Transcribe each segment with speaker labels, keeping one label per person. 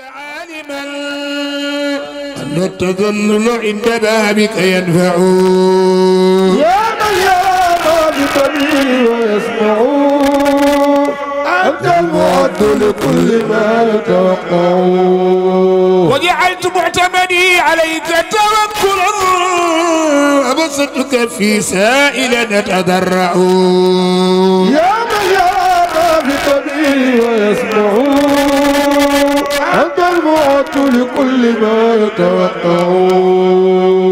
Speaker 1: عالما أن التذلل عند بابك ينفع
Speaker 2: يا من يرى ما بطبيعي ويسمع أنت المعد لكل ما يتوقع
Speaker 1: وجعلت معتمدي عليك توكلا أبسطك في سائل نتضرع
Speaker 2: يا من يرى ما بطبيعي ويسمع أنت المعد لكل ما يتوقع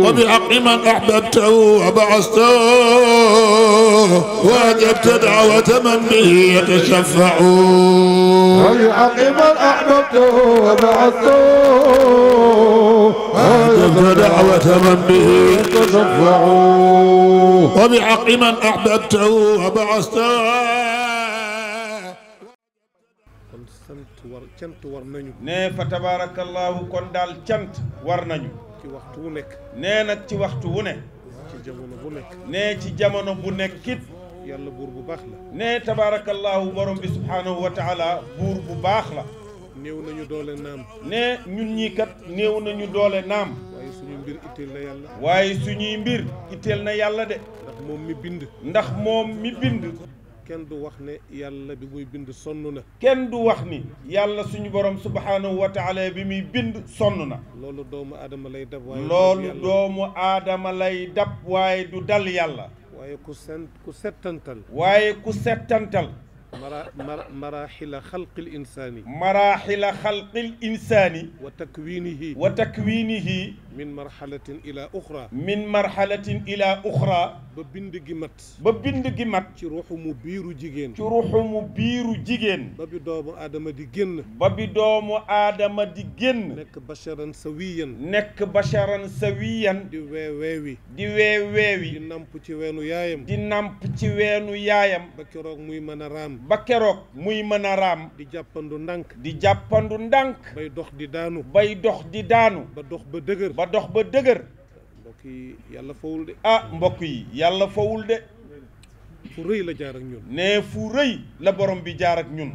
Speaker 1: وبحق من أحببته وبعثته وأجبت دعوة من به يتشفع
Speaker 2: وبحق من أحببته وبعثته
Speaker 1: وأجبت دعوة من به
Speaker 2: يتشفع
Speaker 1: وبحق من أحببته وبعثته
Speaker 2: cant war nañu.
Speaker 3: nee fa tabaarakallaahu kon daal cant war nañu.
Speaker 2: ci waxtu wu nekk.
Speaker 3: nee nag ci waxtu wu ne.
Speaker 2: ci jamono bu nekk.
Speaker 3: nee ci jamono bu nekkit.
Speaker 2: yàlla buur bu baax la.
Speaker 3: nee tabaarakallaahu borom bi subhaanahu wa taala buur bu baax la.
Speaker 2: néew nañu doole naam.
Speaker 3: nee ñun ñii kat néew nañu doole naam.
Speaker 2: waaye suñu mbir itteel na yàlla.
Speaker 3: waaye suñuy mbir itteel na yàlla de.
Speaker 2: ndax moom mi bind.
Speaker 3: ndax moom mi bind.
Speaker 2: kenn du wax ne yàlla bi muy bind sonn na.
Speaker 3: kenn du wax ni yàlla suñu borom subhaanahu wa taala bi muy bind sonn na.
Speaker 2: loolu doomu aadama lay dab. waaye
Speaker 3: loolu doomu aadama lay dab waaye du dal yàlla.
Speaker 2: waaye ku settantal.
Speaker 3: waaye ku settantal.
Speaker 2: maraaxila xalqil insaani.
Speaker 3: maraaxila xalqil insaani.
Speaker 2: wa takwiinihi.
Speaker 3: wa takwiinihi.
Speaker 2: min marxalatin ila uxra.
Speaker 3: min marxalatin ila uxra.
Speaker 2: ba bind gi mat.
Speaker 3: ba bind gi mat.
Speaker 2: ci ruuxu mu biiru jigéen.
Speaker 3: ci ruuxu mu biiru jigéen.
Speaker 2: ba bi doomu aadama di génn.
Speaker 3: ba bi doomu aadama di génn.
Speaker 2: nekk basharan sawiyan.
Speaker 3: nekk basharan sawiyan.
Speaker 2: di weeweewi.
Speaker 3: di weeweewi.
Speaker 2: di namp ci weenu yaayam.
Speaker 3: di namp ci weenu yaayam.
Speaker 2: ba keroog muy mën a raam.
Speaker 3: ba keroog muy mën a raam.
Speaker 2: di jàppandu ndànk.
Speaker 3: di jàppandu ndànk.
Speaker 2: bay dox di daanu.
Speaker 3: bay dox di daanu.
Speaker 2: ba dox ba dëgër.
Speaker 3: ba dox ba dëgër.
Speaker 2: mbokk yi yàlla fawul de.
Speaker 3: ah mbokk yi yàlla fawul de.
Speaker 2: fu rëy la jaar ak ñun.
Speaker 3: nee fu rëy la borom bi jaar ak ñun.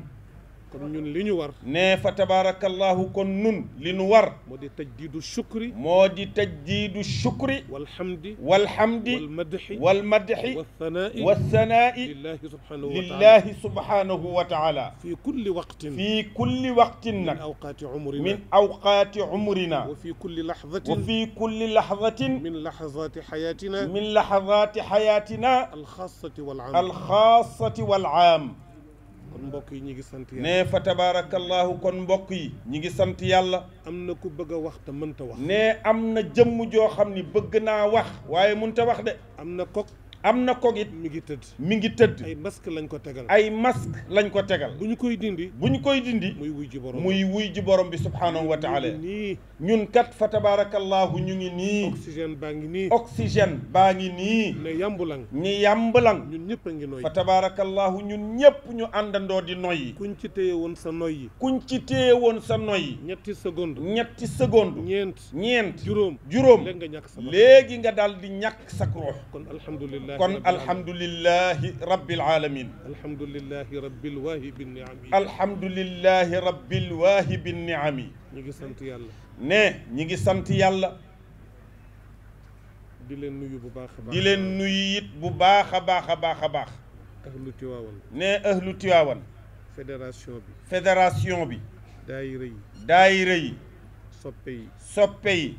Speaker 2: kon ñun li ñu war.
Speaker 3: nee fa tabaarakallahu kon nun li nu war.
Speaker 2: moo di tajdiidu shukri.
Speaker 3: moo di tajdiidu shukri.
Speaker 2: walhamdi.
Speaker 3: walhamdi.
Speaker 2: walmadxi.
Speaker 3: walmadxi.
Speaker 2: wassanaa'i.
Speaker 3: wassanaa'i.
Speaker 2: lillahi subhanahu wa taala.
Speaker 3: lillahi subhanahu wa taala.
Speaker 2: fii kulli waqtin.
Speaker 3: fii kulli waqtin nag.
Speaker 2: min awqaati umrina.
Speaker 3: min awqaati umrina.
Speaker 2: wa fii kulli laxdatin.
Speaker 3: wa fii kulli laxdatin.
Speaker 2: min laxazaati xayaatina.
Speaker 3: min laxazaati xayaatina.
Speaker 2: alxaasati wal aam.
Speaker 3: alxaasati wal aam.
Speaker 2: kon mbokk yi ñi ngi sant yàlla.
Speaker 3: nee fa tabaarakallahu kon mbokk yi ñi ngi sant yàlla.
Speaker 2: am na ku bëgg a wax te mënta wax.
Speaker 3: nee am na jëmm joo xam ni bëgg naa wax waaye mënta wax de.
Speaker 2: am na kok.
Speaker 3: am na ko it
Speaker 2: mi ngi tëdd.
Speaker 3: mi ngi tëdd.
Speaker 2: ay masque lañ ko tegal.
Speaker 3: ay masque lañ ko tegal.
Speaker 2: bu ñu koy dindi.
Speaker 3: bu ñu koy dindi.
Speaker 2: muy wuy ji borom.
Speaker 3: muy wuy ji borom bi subhaanahu wa taala.
Speaker 2: nii.
Speaker 3: ñun kat fa tabaarakallahu ñu ngi nii.
Speaker 2: oxygène baa ngi nii.
Speaker 3: oxygène baa ngi nii.
Speaker 2: ne yambulang.
Speaker 3: ñi yambalang.
Speaker 2: ñun ñëpp a ngi noyyi.
Speaker 3: fa tabaarakallahu ñun ñëpp ñu àndandoo di noyyi.
Speaker 2: kuñ ci téye woon sa noyyi.
Speaker 3: kuñ ci téye woon sa noyyi.
Speaker 2: ñetti seconde.
Speaker 3: ñetti seconde.
Speaker 2: ñeent.
Speaker 3: juróom.
Speaker 2: léegi nga ñàkk sa
Speaker 3: léegi nga daal di ñàkk sa ruux.
Speaker 2: kon alhamdulilah.
Speaker 3: kon alhamdulillahi rabbil alamin.
Speaker 2: alhamdulilahi rabbil waahibi niami.
Speaker 3: alhamdulillahi rabbil waahibi niami.
Speaker 2: ñu ngi sant yàlla.
Speaker 3: ne ñi ngi sant yàlla.
Speaker 2: di leen nuyu bu baax a baax.
Speaker 3: di leen nuyu it bu baax a baax a baax a baax.
Speaker 2: ahlu Tiwaawan.
Speaker 3: ne ahlu Tiwaawan.
Speaker 2: fédération bi.
Speaker 3: fédération bi.
Speaker 2: daayira yi.
Speaker 3: daayira yi.
Speaker 2: soppe yi.
Speaker 3: soppe yi.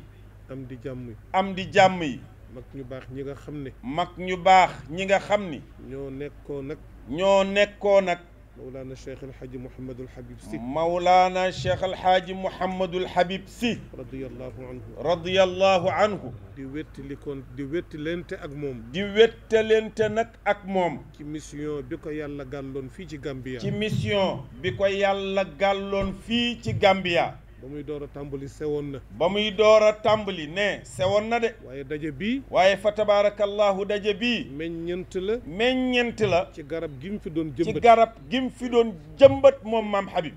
Speaker 2: am di jàmm yi.
Speaker 3: am di jàmm yi.
Speaker 2: mag ñu baax ñi nga xam ne.
Speaker 3: mag ñu baax ñi nga xam ni.
Speaker 2: ñoo nekkoo nag.
Speaker 3: ñoo nekkoo nag.
Speaker 2: Mawlana Cheikh El Hadj Mouhamadul Habib Sy.
Speaker 3: Mawlana Cheikh El Hadj Mouhamadul Habib Sy.
Speaker 2: radiyallahu anhu.
Speaker 3: radiyallahu anhu.
Speaker 2: di wettilente ak moom.
Speaker 3: di wettalente nag ak moom.
Speaker 2: ci mission bi ko yàlla gàlloon fii ci Gambia.
Speaker 3: ci mission bi ko yàlla gàlloon fii ci Gambia.
Speaker 2: ba muy door a tàmbali sewoon na.
Speaker 3: ba muy door a tàmbali ne sewoon na de.
Speaker 2: waaye daje bii.
Speaker 3: waaye fa tabaarakallahu daje bii.
Speaker 2: meññeent la.
Speaker 3: meññeent la.
Speaker 2: ci garab gi mu fi doon jëmbat.
Speaker 3: ci garab gi mu fi doon jëmbat moom maam Habib.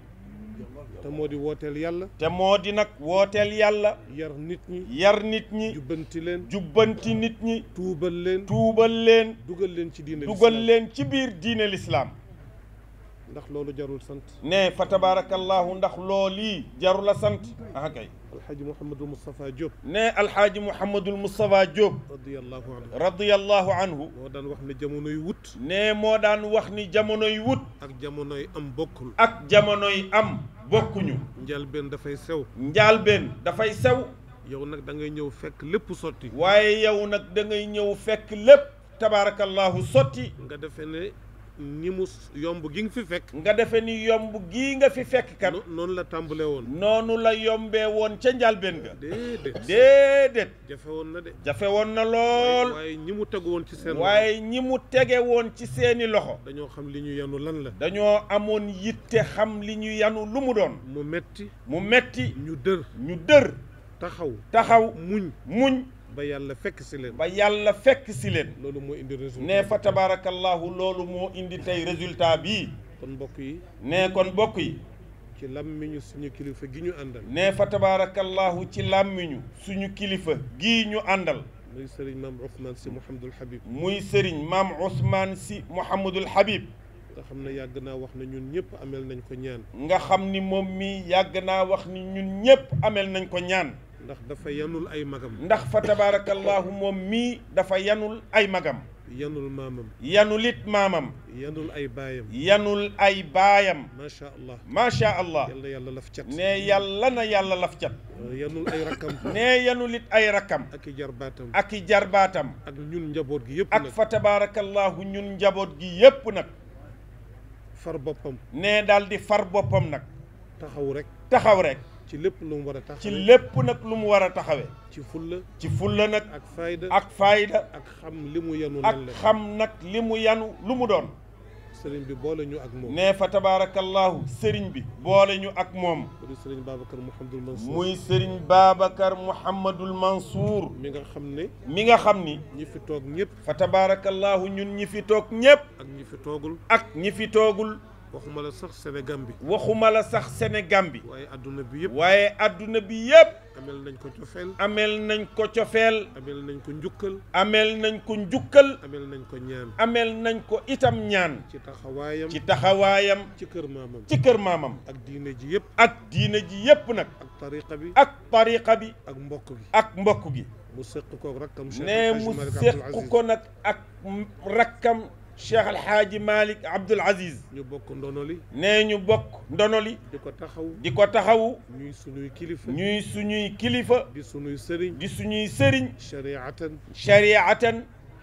Speaker 2: te moo di wooteel yàlla.
Speaker 3: te moo di nag wooteel yàlla.
Speaker 2: yar nit ñi.
Speaker 3: yar nit ñi.
Speaker 2: jubbanti leen.
Speaker 3: jubbanti nit ñi.
Speaker 2: tuubal leen.
Speaker 3: tuubal leen.
Speaker 2: dugal leen ci diine
Speaker 3: dugal leen ci biir diine lislaam.
Speaker 2: ndax loolu jarul sant.
Speaker 3: ne fa tabarakallahu ndax loolii jarul a sant ah kay.
Speaker 2: alxaaji Mouhamadul Moustapha Diop.
Speaker 3: ne alxaaji Mouhamadul Moustapha Diop.
Speaker 2: radiyallahu anhu.
Speaker 3: radiyallahu anhu.
Speaker 2: moo daan wax ne jamonoy wut.
Speaker 3: ne moo daan wax ni jamonoy wut.
Speaker 2: ak jamonoy am bokkul.
Speaker 3: ak jamonoy am bokkuñu.
Speaker 2: njëlbeen dafay sew.
Speaker 3: njëlbeen dafay sew.
Speaker 2: yow nag da ngay ñëw fekk lépp sotti.
Speaker 3: waaye yow nag da ngay ñëw fekk lépp tabarakallahu sotti.
Speaker 2: nga defe ne ni mu yomb gi nga fi fekk.
Speaker 3: nga defe ni yomb gii nga fi fekk kat.
Speaker 2: noonu la tàmbalee woon.
Speaker 3: noonu la yombee woon ca njëlbeen ga.
Speaker 2: déedéet. jafe woon na de.
Speaker 3: jafe woon na lool.
Speaker 2: waaye ñi mu tegu woon ci seen.
Speaker 3: waaye ñi mu tege woon ci seeni loxo.
Speaker 2: dañoo xam li ñu yanu lan la.
Speaker 3: dañoo amoon yitte xam li ñu yanu lu mu doon.
Speaker 2: mu metti.
Speaker 3: mu metti.
Speaker 2: ñu dër.
Speaker 3: ñu dër. taxaw muñ.
Speaker 2: ba yàlla fekk si leen.
Speaker 3: ba yàlla fekk si leen.
Speaker 2: loolu moo indi résultat.
Speaker 3: ne fa tabarakallahu loolu moo indi tey résultat bii.
Speaker 2: kon mbokk yi.
Speaker 3: ne kon mbokk yi.
Speaker 2: ci làmmiñu suñu kilifa gi ñu àndal.
Speaker 3: ne fa tabarakallahu ci làmmiñu suñu kilifa gii ñu àndal.
Speaker 2: muy sëriñ maam Ousmane si Mouhamadul Habib.
Speaker 3: muy sëriñ maam Ousmane si Mouhamadul Habib.
Speaker 2: nga xam ne yàgg naa wax ne ñun ñëpp amel nañ ko ñaan.
Speaker 3: nga xam ni moom mi yàgg naa wax ni ñun ñëpp amel nañ ko ñaan.
Speaker 2: ndax dafa yanul ay magam.
Speaker 3: ndax fa tabarakallahu moom mii dafa yanul ay magam.
Speaker 2: yanul maamam.
Speaker 3: yanulit maamam.
Speaker 2: yanul ay baayam.
Speaker 3: yanul ay baayam.
Speaker 2: macha allah.
Speaker 3: macha allah.
Speaker 2: yàlla yàlla laf cat.
Speaker 3: ne yàlla na yàlla laf cat.
Speaker 2: yanul ay rakkam.
Speaker 3: ne yanulit ay rakkam.
Speaker 2: ak i jarbaatam.
Speaker 3: ak i jarbaatam.
Speaker 2: ak ñun njaboot gi yëpp
Speaker 3: ak
Speaker 2: nag.
Speaker 3: fa tabarakallahu ñun njaboot gi yëpp nag.
Speaker 2: far boppam.
Speaker 3: ne daal di far boppam nag.
Speaker 2: taxaw rek.
Speaker 3: ci lépp lu mu war a
Speaker 2: taxawee.
Speaker 3: ci lépp nag lu mu war a taxawee.
Speaker 2: ci fulla.
Speaker 3: ci fulla nag.
Speaker 2: ak fayda.
Speaker 3: ak fayda.
Speaker 2: ak xam li mu yanu
Speaker 3: ak
Speaker 2: lan la.
Speaker 3: xam nag li mu yanu lu mu doon.
Speaker 2: sëriñ bi boole ñu ak moom.
Speaker 3: ne fa tabaarakallahu sëriñ bi boole ñu ak moom.
Speaker 2: muy sëriñ Babacar Mouhamadul Mansour.
Speaker 3: muy sëriñ Babacar Mouhamadul Mansour.
Speaker 2: mi nga xam ne.
Speaker 3: mi nga xam ni.
Speaker 2: ñi fi toog ñëpp.
Speaker 3: fa tabaarakallahu ñun ñi fi toog ñëpp.
Speaker 2: ak ñi fi toogul.
Speaker 3: ak ñi fi toogul.
Speaker 2: waxuma la sax Sénégal bi.
Speaker 3: waxuma la sax Sénégal bi.
Speaker 2: waaye adduna bi yëpp.
Speaker 3: waaye adduna bi yëpp.
Speaker 2: amel nañ ko cofeel.
Speaker 3: amel nañ ko cofeel.
Speaker 2: amel nañ ko njukkal.
Speaker 3: amel nañ ko njukkal.
Speaker 2: amel nañ ko ñaan.
Speaker 3: amel nañ ko itam ñaan.
Speaker 2: ci taxawaayam.
Speaker 3: ci taxawaayam.
Speaker 2: ci kër maamam.
Speaker 3: ci kër maamam.
Speaker 2: ak diine ji yëpp.
Speaker 3: ak diine ji yëpp nag.
Speaker 2: ak tariqa bi.
Speaker 3: ak tariqa bi.
Speaker 2: ak mbokk gi.
Speaker 3: ak mbokk gi.
Speaker 2: mu seq ko rakkam.
Speaker 3: ne mu seq ko nag ak rakkam. Cheikh El Hadj Malick Abdoul Aziz.
Speaker 2: ñu bokk ndonoli.
Speaker 3: nee ñu bokk ndonoli.
Speaker 2: di ko taxaw.
Speaker 3: di ko taxawu.
Speaker 2: ñuy suñuy kilifa.
Speaker 3: ñuy suñuy kilifa.
Speaker 2: di suñuy sëriñ.
Speaker 3: di suñuy sëriñ.
Speaker 2: shariatan.
Speaker 3: shariatan.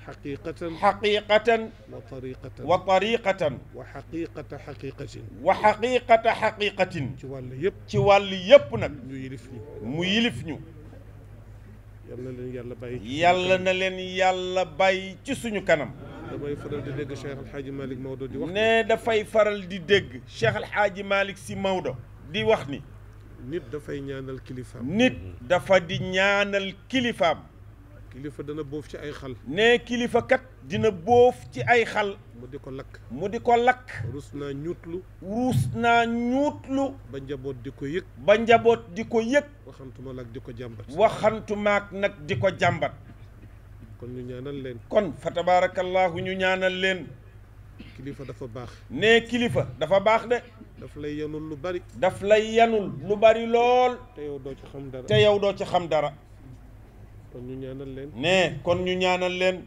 Speaker 2: xaqiqatan.
Speaker 3: xaqiqatan.
Speaker 2: wa tariqatan.
Speaker 3: wa tariqatan.
Speaker 2: wa xaqiqata xaqiqatin.
Speaker 3: wa xaqiqata xaqiqatin.
Speaker 2: ci wàll yëpp.
Speaker 3: ci wàll yëpp nag.
Speaker 2: ñu yilif ñu.
Speaker 3: mu yilif ñu.
Speaker 2: yal na leen yàlla bàyyi.
Speaker 3: yàlla na leen yàlla bàyyi ci suñu kanam.
Speaker 2: damay faral di dégg Cheikh El Hadj Malick Maodo di wax.
Speaker 3: ne dafay faral di dégg Cheikh El Hadj Malick si Maodo di wax ni.
Speaker 2: nit dafay ñaanal kilifaam.
Speaker 3: nit dafa di ñaanal kilifaam.
Speaker 2: kilifa dana boof ci ay xal.
Speaker 3: ne kilifa kat dina boof ci ay xal.
Speaker 2: mu di ko lakk.
Speaker 3: mu di ko lakk.
Speaker 2: ruus naa ñuutlu.
Speaker 3: ruus naa ñuutlu.
Speaker 2: ba njaboot di ko yëg.
Speaker 3: ba njaboot di ko yëg.
Speaker 2: waxantuma la ak di ko jàmbat.
Speaker 3: waxantumaak nag di ko jàmbat.
Speaker 2: kon ñu ñaanal leen.
Speaker 3: kon fa tabarakallahu ñu ñaanal leen.
Speaker 2: kilifa dafa baax.
Speaker 3: ne kilifa dafa baax de.
Speaker 2: daf lay yanul lu bari.
Speaker 3: daf lay yanul lu bari lool.
Speaker 2: te yow doo ci xam dara.
Speaker 3: te yow doo ci xam dara.
Speaker 2: kon ñu ñaanal leen.
Speaker 3: ne kon ñu ñaanal leen.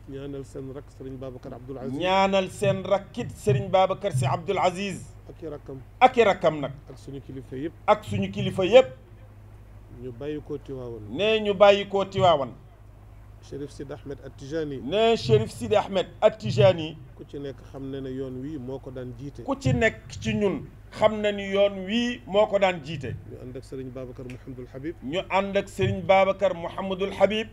Speaker 2: ñaanal seen rak Serigne Babacar Abdoul Aziz.
Speaker 3: ñaanal seen rakkit Serigne Babacar si Abdoul Aziz.
Speaker 2: ak i rakkam.
Speaker 3: ak i rakkam nag.
Speaker 2: ak suñu kilifa yëpp.
Speaker 3: ak suñu kilifa yëpp.
Speaker 2: ñu bàyyi koo Tiwaawan.
Speaker 3: ne ñu bàyyi koo Tiwaawan.
Speaker 2: Chérif Sidi Ahmed At-Tijani.
Speaker 3: ne Chérif Sidi Ahmed At-Tijani.
Speaker 2: ku ci nekk xam na ne yoon wii moo ko daan jiite.
Speaker 3: ku ci nekk ci ñun xam na ni yoon wii moo ko daan jiite.
Speaker 2: ñu ànd ak Serigne Babacar Mouhamadul Habib.
Speaker 3: ñu ànd ak Serigne Babacar Mouhamadul Habib.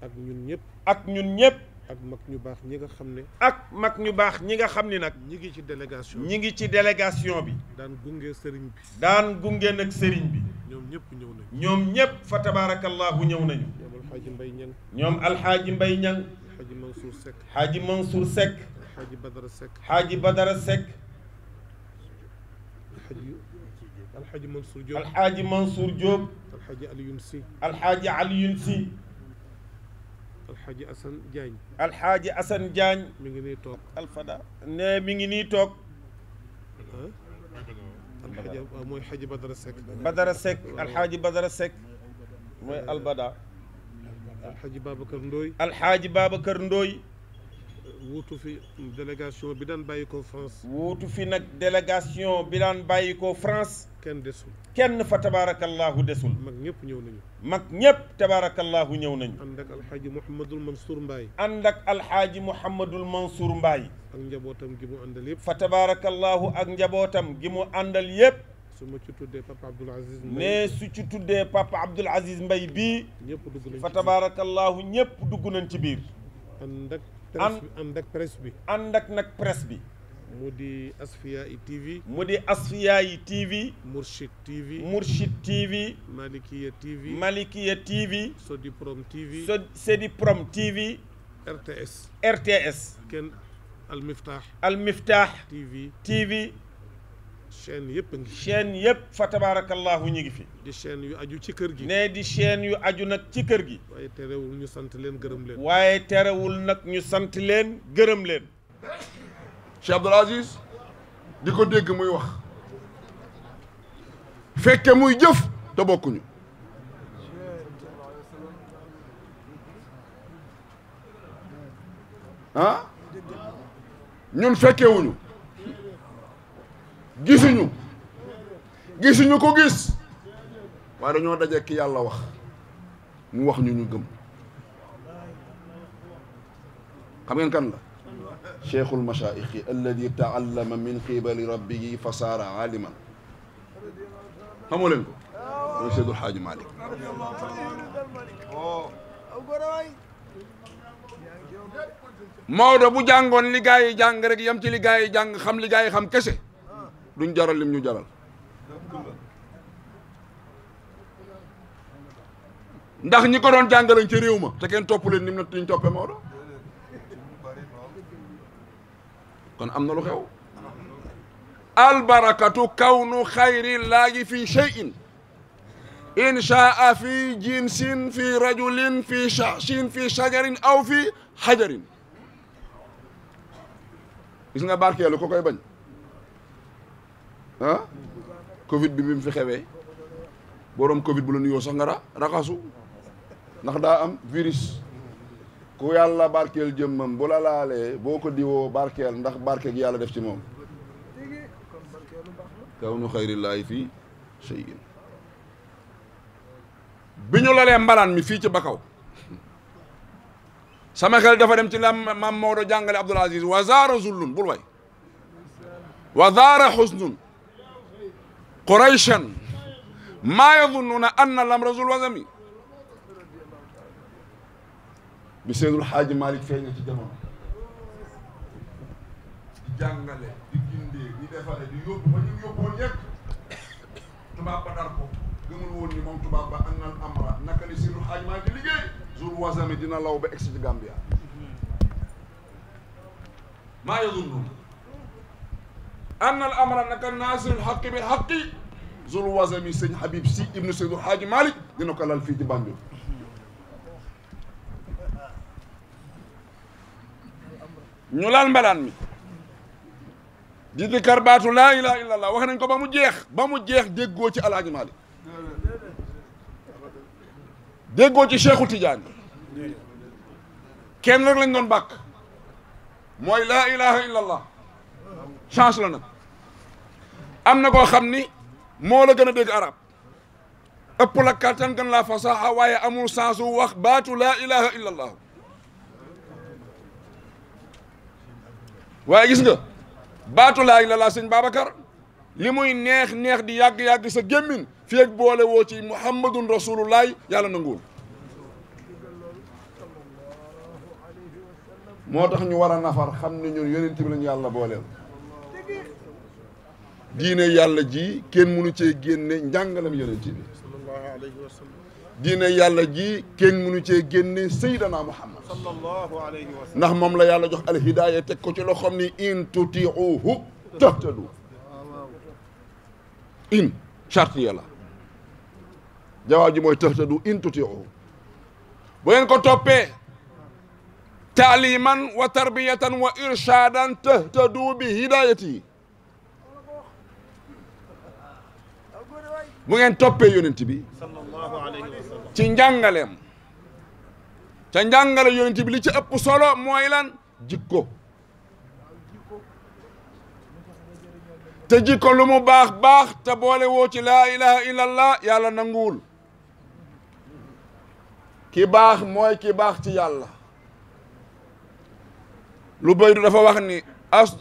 Speaker 2: ak ñun ñëpp.
Speaker 3: ak ñun ñëpp.
Speaker 2: ak mag ñu baax ñi nga xam ne.
Speaker 3: ak mag ñu baax ñi nga xam ni nag.
Speaker 2: ñi ngi ci délégation.
Speaker 3: ñi ngi ci délégation bi.
Speaker 2: daan gunge Serigne bi.
Speaker 3: daan gunge nag Serigne bi.
Speaker 2: ñoom ñëpp ñëw nañu.
Speaker 3: ñoom ñëpp fa tabaarakallahu ñëw nañu.
Speaker 2: Alxaaji Mbay Ñang.
Speaker 3: ñoom Alxaaji Mbay Ñang.
Speaker 2: Alxaaji Mansour Seck.
Speaker 3: Xaaji Mansour Seck.
Speaker 2: Alxaaji Badara Seck.
Speaker 3: Xaaji Badara Seck.
Speaker 2: Alxaaji Mansour Diop.
Speaker 3: Alxaaji Mansour Diop.
Speaker 2: Alxaaji Alioune Sy.
Speaker 3: Alxaaji Alioune Sy.
Speaker 2: Alxaaji Assane Diagne.
Speaker 3: Alxaaji Assane Diagne.
Speaker 2: mi ngi nii toog.
Speaker 3: Alfada ne mi ngi nii toog.
Speaker 2: alxaaji mooy xaaji Badara Seck.
Speaker 3: Badara Seck alxaaji Badara Seck mooy albada.
Speaker 2: alxaaji Babacar Ndoye.
Speaker 3: alxaaji Babacar Ndoye.
Speaker 2: wuutu fi délégation bi daan bàyyi ko France.
Speaker 3: wuutu fi nag délégation bi daan bàyyi ko France.
Speaker 2: kenn desul.
Speaker 3: kenn fa tabaarakallahu desul.
Speaker 2: mag ñëpp ñëw nañu.
Speaker 3: mag ñëpp tabaarakallahu ñëw nañu.
Speaker 2: ànd ak alxaaji Mouhamadul Mansour Mbaye.
Speaker 3: ànd ak alxaaji Mouhamadul Mansour Mbaye.
Speaker 2: ak njabootam gi mu àndal yëpp.
Speaker 3: fa tabaarakallahu ak njabootam gi mu àndal yëpp.
Speaker 2: su ma ci tuddee papa Abdoul Aziz Mbaye.
Speaker 3: ne su ci tuddee papa Abdoul Aziz Mbaye bii.
Speaker 2: ñëpp dugg nañ ci
Speaker 3: fa tabaarakallahu ñëpp dugg nañ ci biir.
Speaker 2: ànd ak presse bi.
Speaker 3: ànd ak nag presse bi.
Speaker 2: mu di Asfiyahi TV.
Speaker 3: mu di Asfiyahi TV.
Speaker 2: Mourchid TV.
Speaker 3: Mourchid TV.
Speaker 2: Malikiya TV.
Speaker 3: Malikiya TV.
Speaker 2: Sodiprom TV.
Speaker 3: Sodiprom TV.
Speaker 2: RTS.
Speaker 3: RTS.
Speaker 2: kenn Al Miftah.
Speaker 3: Al Miftah.
Speaker 2: TV. chaîne yëpp a ngi.
Speaker 3: chaîne yëpp fa tabaarakallahu ñu ngi fi.
Speaker 2: di chaîne yu aju ci kër gi.
Speaker 3: ne di chaîne yu aju nag ci kër gi.
Speaker 2: waaye terewul ñu sant leen gërëm leen.
Speaker 3: waaye terewul nag ñu sant leen gërëm leen.
Speaker 4: Cheikh Abdoul Aziz di ko dégg muy wax fekke muy jëf te bokkuñu ah ñun fekkewuñu gisuñu ko gis waaye dañoo daje ki yàlla wax mu wax ñu gëm xam ngeen kan la cheikhul machaayixi alladi taallama min qibali rabbihi fa saara aaliman xamoo leen ko mooy Seydul Xaaji Malik Maodo bu jàngoon li gaa yi jàng rek yam ci li gaa yi jàng xam li gaa yi xam kese duñ jaral lim ñu jaral ndax ñi ko doon jàngalañ ci réew ma te kenn topp leen nim na ñu toppee Maodo kon am na lu xew albarakatu kawnu xayrillaahi fi cheyin inchaa fi jinsin fi rajulin fi shashin fi shajarin aw fi xajarin gis nga barkeelu ko koy bañ ah covid bi mu fi xewee boroom covid bu la nuyoo sax nga raxasu ndax daa am virus ku yàlla barkeel jëmmam bu la laalee boo ko diwoo barkeel ndax barke gi yàlla def ci moom kawnu xayrillaahi fii shay'in bi ñu lalee mbalaan mi fii ci Bakaw sama xel dafa dem ci la maam Maodo jàngale Abdoul Aziz wa zaara zullun bul way wa zaara xusnun qurayshan maa yadunnuna anna lamra zul wazami bi Seydul Xaaji Malik feeña ci jamono di jàngale di gindee di defare di yóbbu ba ñu yóbboon yëpp tubaab ba dar ko gëmul woon ni moom tubaab ba annal amra naka li Seydul Xaaji Malik di liggéey zul wazami dina law ba egsi ci Gambia maa yadunnuna annal amra naka naasirul xaqi bil xaqi zul wazami sëñ Habib si ibnu Seydul Xaaji Malik dina ko lal fii ci Banjul ñu laal mbalaan mi di dikar baatu laa ilaha illa allah wax nañ ko ba mu jeex déggoo ci alaaji Malik déggoo ci Cheikhu Tidiane kenn rek lañ doon bàkk mooy laa ilaha illa allah chance la nag am na koo xam ni moo la gën a dégg arab ëpp la kàttan gën laa fasaxa waaye amul sensu wax baatu laa ilaha illa allah waaye gis nga baatu laa ilaaha illallaah sëñ Babacar li muy neex neex di yàgg-yàgg sa gémmin fi ak boole woo ci muhammadun rasulullahi yàlla nanguwul moo tax ñu war a nafar xam ne ñun yonent bi lañu yàlla booleel diine yàlla ji kenn mënu cee génne njàngalam yonent bi
Speaker 2: sallallahu alayhi wa sallam.
Speaker 4: diine yàlla ji kenn mënu cee génne Seydina Muhammad
Speaker 2: sallallahu alayhi wa sallam.
Speaker 4: ndax moom la yàlla jox alhidaaya teg ko ci loo xam ni in tutiuhu tahtadu in charte yàlla jawaab ji mooy tahtadu in tutiuhu bu ngeen ko toppee taaliman wa tarbiyatan wa irshaadan tahtadu bi hidayati bu ngeen toppee yonent bi
Speaker 2: sallallahu alayhi wa sallam
Speaker 4: ci njàngaleem ca njàngale yonent bi li ci ëpp solo mooy lan jikko te jikko lu mu baax baax te boole woo ci laa ilaha illallah yàlla nanguwul ki baax mooy ki baax ci yàlla lu baydu dafa wax ni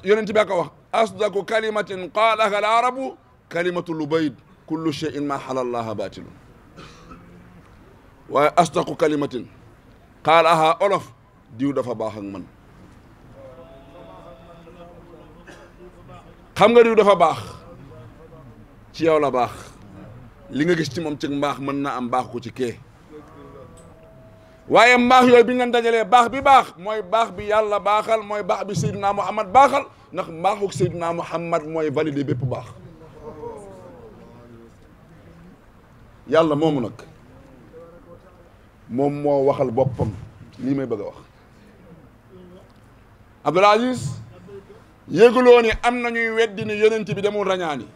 Speaker 4: yonent bi ko wax asdaqu kalimatin qaalaha al arabu kalimatu lubayd kullu shay'in ma xalallaha batilun waaye asdaqu kalimatin qaalaha olof diw dafa baax ak man xam nga diw dafa baax ci yow la baax li nga gis ci moom ci mbaax mën na am baax ko ci kee waaye mbaax yooyu bi ngeen dajalee baax bi baax mooy baax bi yàlla baaxal mooy baax bi Seydina Muhammad baaxal ndax mbaaxuk Seydina Muhammad mooy validé bépp baax yàlla moomu nag moom moo waxal boppam lii may bëgg a wax Abdul Aziz yéeguloo ni am na ñuy weddi ni yonent bi demul rañaani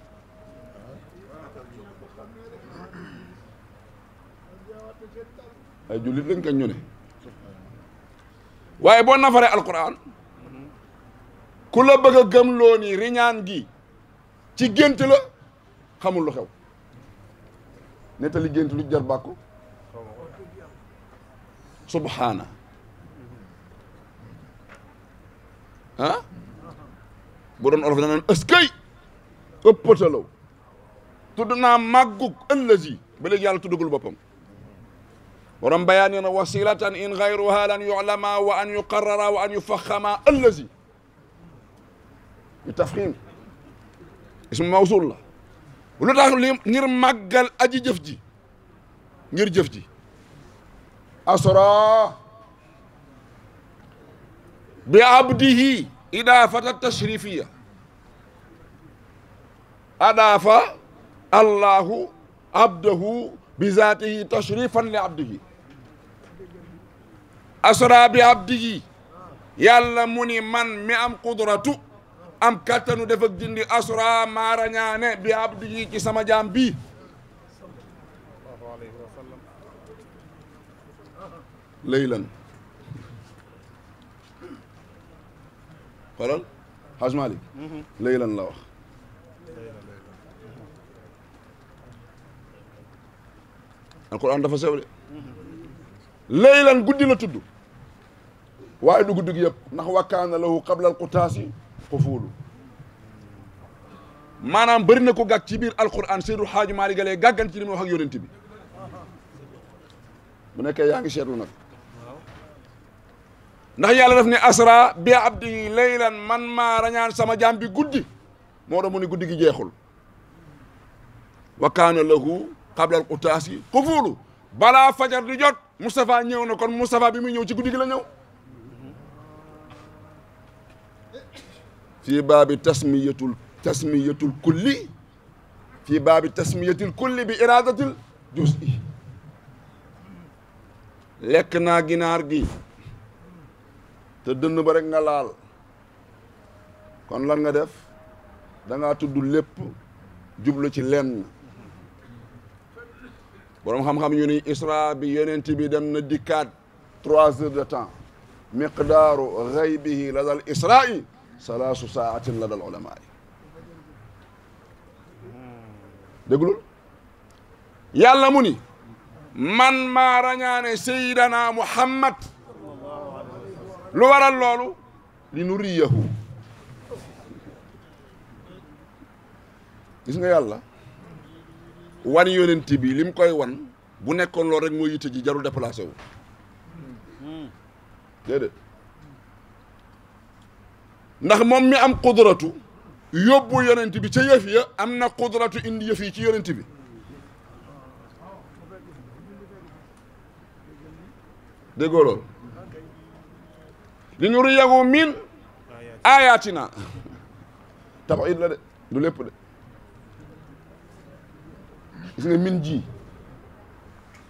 Speaker 4: ay jullit lañ kañ ñu ne waaye boo nafaree alquran ku la bëgg a gëmloo ni riñaan gi ci gént la xamul lu xew nettali gént lu jar bàkku subhaana ah bu doon olof danaan ëskay ëppatalaw tudd naa màggug ëllësi ba léegi yàlla tuddagul boppam borom bayaan nee na wasilatan in gayruha lan yu'lama wa an yuqarrara wa an yufaxama ëllësi yu tafxim ismu mawsul la lu tax li ngir màggal aji jëf ji ngir jëf ji asra bi abdihi idaafata tashrifiya adaafa allahu abdahu bi zaatihi tashrifan li abdihi asra bi abdihi yàlla mu ni man mi am qudratu am kattanu def ak dindi asra maarañaane bi abdihi ci sama jaam bii laylan xoolal Haj Malik laylan la wax alquran dafa sew de laylan guddi la tudd waaye du guddi gi yëpp ndax wakkaana lahu qabla alqutaasi xufuulu maanaam bëri na ko gàgg ci biir alquran Seydou Hadji Malick galee gàggan ci li muy wax ak yonent bi bu nekkee yaa ngi seetlu nag ndax yàlla daf ne asra bi abdi laylan man maa rañaan sama jaam bi guddi moo doon mu ne guddi gi jeexul wa kaana lahu qabla al qutaasi xufuulu balaa fajar di jot Moustapha ñëw na kon Moustapha bi muy ñëw ci guddi gi la ñëw fii baabi tasmiyatul kulli fii baabi tasmiyatil kulli bi iradatil juz'i lekk naa ginaar gi te dënn ba rek nga laal kon lan nga def da ngaa tudd lépp jublu ci lenn boroom xam-xam yu ni isra bi yonent bi dem na dikkaat 3 heures de temps miqdaaru ghaybihi la dal isra'i salaasu saatin la dal ulama yi déglul yàlla mu ni man maa rañaane Seydina Muhammad lu waral loolu li nuriyahu gis nga yàlla wan yonent bi lim koy wan bu nekkoon loolu rek moo yitte ji jarul déplacé wu déedéet ndax moom mi am qudratu yóbbu yonent bi ca yëf ya am na qudratu indi yëf yi ci yonent bi déggoo loolu li nuriyahu min ayatina tawhid la de du lépp de gis nga min ji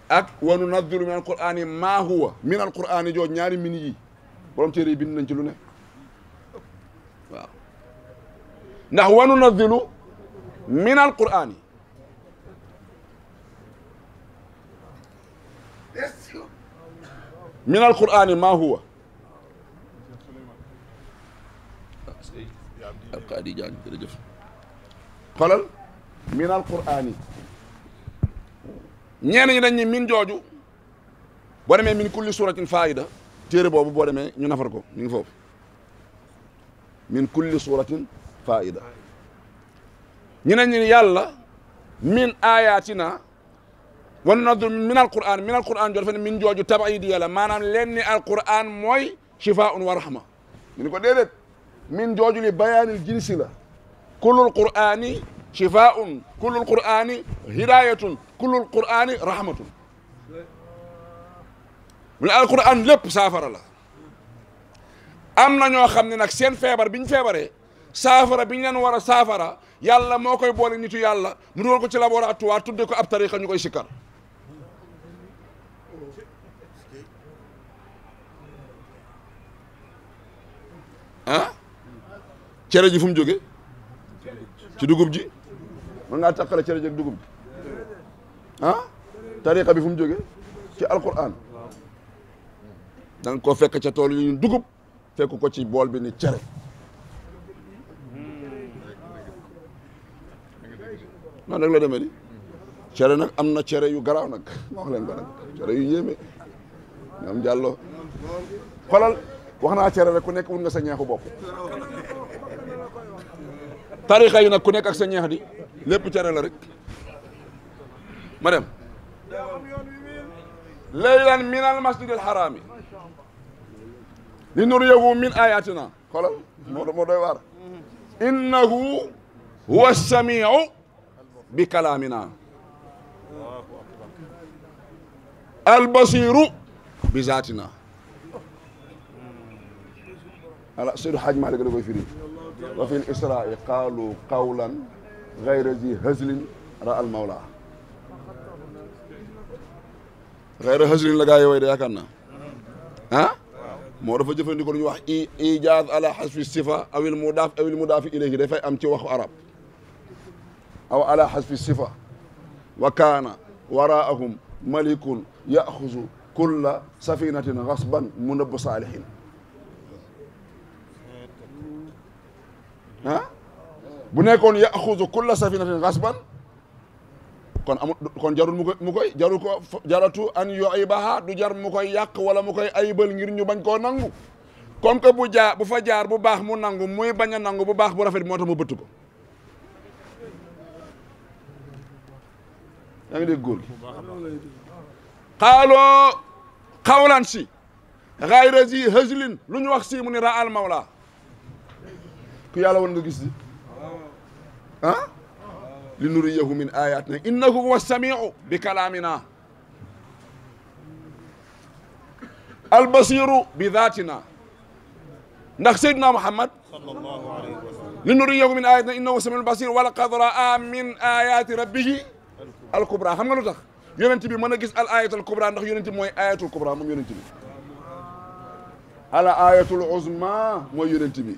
Speaker 4: ak wa nunazzilu min alqur'ani ma huwa min alqur'ani jooj ñaari min yi borom téere yi bind nañ ci lu ne waaw ndax wa nunazzilu min alqur'ani min alqur'ani ma huwa alqaadi Jaañ jërëjëf xoolal min alqur'ani ñeen ñi dañ ñi min jooju boo demee min kulli suratin faida téere boobu boo demee ñu nafar ko ñu ngi foofu min kulli suratin faida ñu ne ñu yàlla min ayatina wan nadu min alquran jooju fa ne min jooju tabaidi yàlla maanaam leen ni alquran mooy shifaun wa rahma ñu ni ko déedéet min jooju li bayaanil jinsi la kullul qur'ani shifaun kullul qur'ani hidayatun kullul qur'ani rahmatun mu ne alquran lépp saafara la am na ñoo xam ne nag seen feebar bi ñu feebaree saafara bi ñu leen war a saafara yàlla moo koy boole nitu yàlla mu dugal ko ci laboratoire tudde ko ab tariqa ñu koy sikkar ah cere ji fu mu jóge ci dugub ji mën ngaa taqale cere ji ak dugub ji ah tariqa bi fu mu jóge ci alquran da nga ko fekk ca tool yi ñun dugub fekk ko ci bool bi ni cere noonu rek la demee di cere nag am na cere yu garaaw nag ma wax leen ko nag cere yu yéeme ñoom jàllo xolal wax naa cere rek ku nekk wut nga sa ñeexu bopp tarixa yi nag ku nekk ak sa ñeex di lépp cere la rek ma dem laylan min al masjid al harami li nuriyahu min ayatina xolal moo doy waar innahu huwa samiu bi kalaamina albasiru bi zaatina ala Seydu Xaaj Maalik la koy firi wa fi l-israa qaalu qawlan gayra zi hazlin ra al mawla gayra hazlin la gaa yi way de yaakaar naa ah moo dafa jëfandikoo lu ñuy wax ijaaz ala xasfi sifa awil mudaafi ilayhi dafay am ci waxu arab aw ala xasfi sifa wa kaana waraahum malikun yaxuzu kulla safinatin xasban munabbu saalihin ah bu nekkoon yaxuzu kulla safinatin xasban kon amul kon jarul mu koy jarul ko jaratu an yuibaha du jar mu koy yàq wala mu koy ayibal ngir ñu bañ koo nangu comme que bu fa jaar bu baax mu nangu muy bañ a nangu bu baax bu rafet moo tax mu bëtt ko yaa ngi dégg góor gi xaaloo xawlan si xayra zi hazlin lu ñu wax si mu ni ra al mawla ku yàlla woon nga gis di ah li nuriyahu min ayatina innahu huwa samiu bi kalaamina albasiru bi dhatina ndax Seydina Muhammad li nuriyahu min ayatina innahu samiu albasir wa laqad raa min ayati rabbihi alkubra xam nga lu tax yonent bi mën a gis al ayatul kubra ndax yonent bi mooy ayatul kubra moom yonent bi ala ayatul uzma mooy yonent bi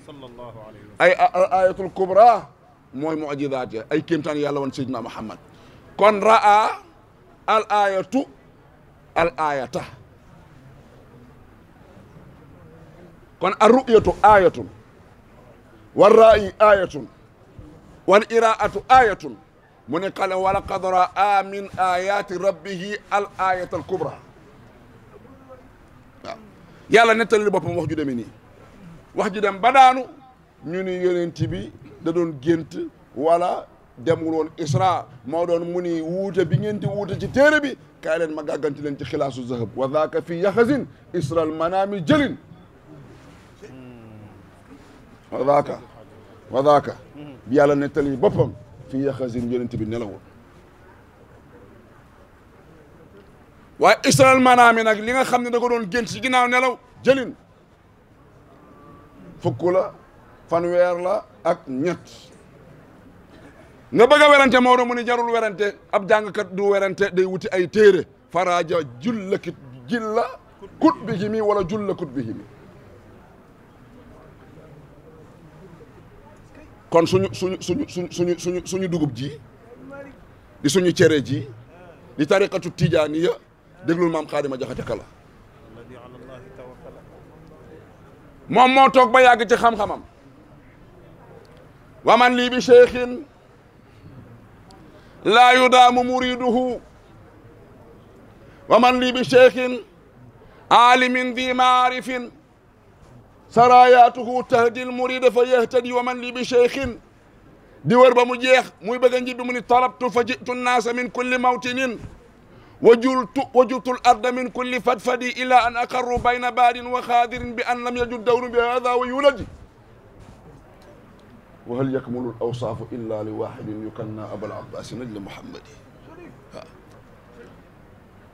Speaker 4: ay al ayatul kubra mooy mujizaat ya ay kéemtaan yàlla woon Seydina Muhammad kon raa al ayatu al ayata kon ar ru'yatu ayatun wal ra'i ayatun wal iraatu ayatun mu ne qala wa laqad raa min ayati rabbihi al ayata al kubra waaw yàlla nettali boppam wax ju demee nii wax ju dem ba daanu ñu ni yonent bi da doon gént wala demul woon isra moo doon mu ni wuute bi ngeen di wuute ci téere bi kaay leen ma gàgganti leen ci xilaasu zahab wa dhaaka fi yaxasin isral manami jëlin wa dhaaka bi yàlla nettali boppam fi yaxasin yonent bi nelawul waaye isral manami nag li nga xam ne da ko doon gént ci ginnaaw nelaw jëlin fukk la fanweer la ak ñett nga bëgg a werante Maodo mu ni jarul werante ab jàngkat du werante day wuti ay téere faraja julla kit jilla kut bi himi wala julla kut bi himi kon suñu dugub ji di suñu cere ji di tariqatu tijaaniya déglul maam Xaadima Jaxate Kala moom moo toog ba yàgg ci xam-xamam wa man lii bi cheikhin laa yudaamu muriduhu wa man lii bi cheikhin aalimin di maarifin sarayaatuhu tahdil murida fa yahtadi wa man lii bi cheikhin di wër ba mu jeex muy bëgg a njibbi mu ni talabtu fa jitu nnaasa min kulli mawtinin wajultu l arda min kulli fadfadi ila an aqarru bayna baadin wa xaadirin bi an lam yajud dawru bi hada wa yuladi wa hal yakmulu l awsaafu illa li waxidin yukanna abal abbasi najli muhammadi waaw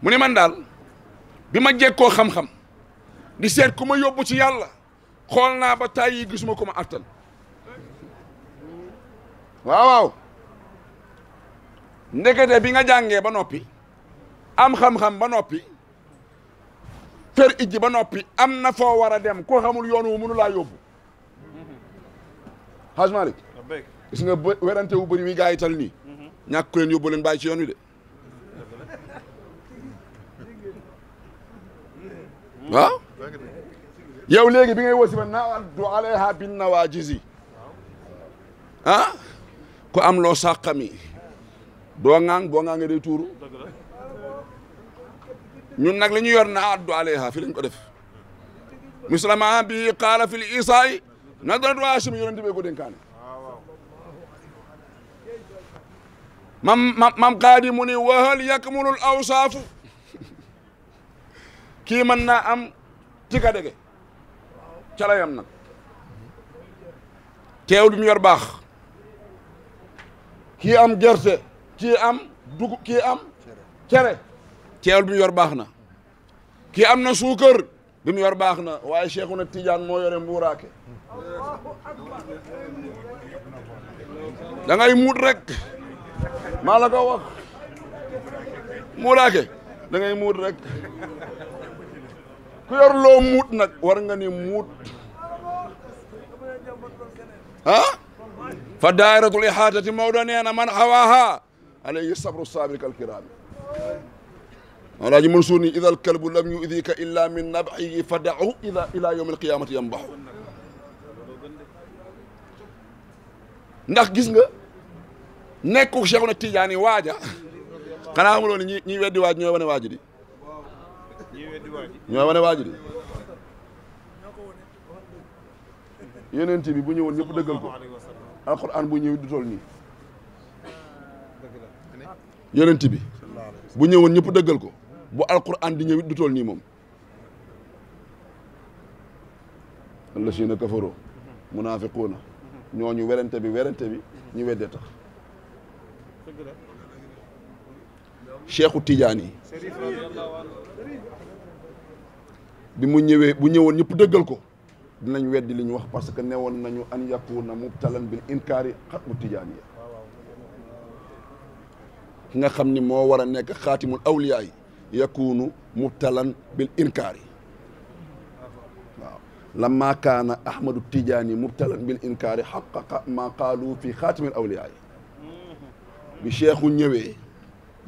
Speaker 4: mu ni man daal bi ma jekkoo xam-xam di seet ku ma yóbbu ci yàlla xool naa ba tay yi gisuma ko ma attan waaw waaw ndekete bi nga jàngee ba noppi am xam-xam ba noppi fer ijji ba noppi am na foo war a dem koo xamul yoon wu mënu laa yóbbu Haj Malick gis nga werante wu bëri wi gaa yi tal nii ñàkk ku leen yóbbu leen bàyyi ci yoon wi de waaw yow léegi bi ngay wasifa nawaddu alayha bin nawajisi ah ku am loo sàqami doo ŋaang boo ŋaangee day tuuru ñun nag li ñu yor na addu alayha fi lañ ko def mislama bi qaala fil isaay nadratu hashim yonente bee ko dénkaane mam qaadi mu ni wahal yakmulul awsaafu kii mën naa am tika dege ca la yam nag teewul bi mu yor baax kii am gerte kii am dugub kii am cere teewul bi mu yor baax na kii am na suukar bi mu yor baax na waaye Cheikhuna Tidiane moo yore mbuuraake da ngay muut rek maa la ko wax mbuuraake da ngay muut rek ku yor loo muut nag war nga ni muut ah fa daayiratul ihaatati Maodo nee na man xawaaha alayhi sabru saabirika alkiraami alaaji Mansuur ni ida alkalbu lam yudika illa min nabxihi fa dahu ila yawmi alqiyamati yambaxu ndax gis nga nekku Cheikhuna Tidiane waaja xanaa xamuloo ni ñi weddi waaj ñooy wane waaji di ñooy wane waaji di yonent bi bu ñëwoon ñëpp dëggal ko alquran bu ñëw du toll nii yonent bi bu ñëwoon ñëpp dëggal ko bu alquran di ñëw du toll nii moom allazina kafaru munafiquuna ñooñu werante bi ñu weddee tax Cheikhu Tidiane yi bi mu ñëwee bu ñëwoon ñëpp dëggal ko dinañ weddi li ñu wax parce que newoon nañu an yakuna mubtalan bil inkaari xatmu Tidiane yi ki nga xam ni moo war a nekk xaatimul awliyaa yi yakunu mubtalan bil inkaari waaw lamma kaana ahmadu Tidiane mubtalan bil inkaari xaqaqa ma qaalu fi xaatimil awliyaa yi bi cheikhu ñëwee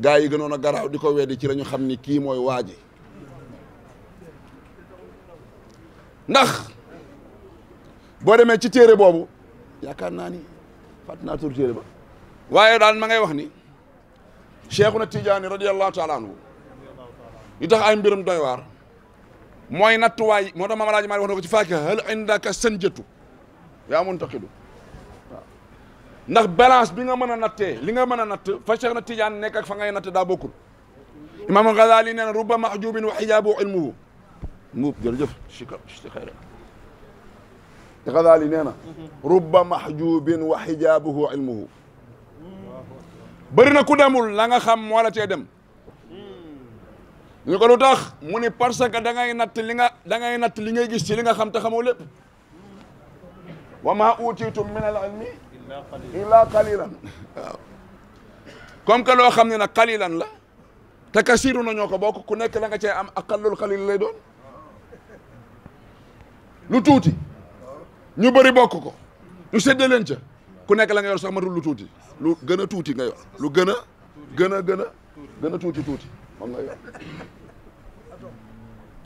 Speaker 4: gaa yi gënoon a garaaw di ko weddi ci la ñu xam ni kii mooy waaji ndax boo demee ci téere boobu yaakaar naa ni fàtt naa tur téere ba waaye daal ma ngay wax ni Cheikhuna Tidiane radiyallahu taala anhu li tax ay mbirum doy waar mooy nattuwaay moo tax Maam Alaaji Maalik wax na ko ci Faakiha hal indaka sanjatu yaa muntaqidu waaw ndax balance bi nga mën a nattee li nga mën a natt fa Cheikhuna Tidiane nekk ak fa ngay natt daa bokkul Imaam Ghazali nee na rubba mahjubin wa hijaabu ilmuhu muub jërëjëf si xayra Ghazali nee na rubba mahjubin wa hijaabuhu ilmuhu bëri na ku demul la nga xam moo la cee dem ñu ko lu tax mu ni parce que da ngay natt li ngay gis ci li nga xam te xamoo lépp wa ma utitum min al ilmi illa qalilan waaw comme que loo xam ne nag qalilan la te kasiru na ñoo ko bokk ku nekk la nga cee am aqallul qalil lay doon lu tuuti ñu bëri bokk ko ñu séddee leen ca ku nekk la nga yor sax matul lu tuuti lu gën a tuuti nga yor lu gën a tuuti moom nga yor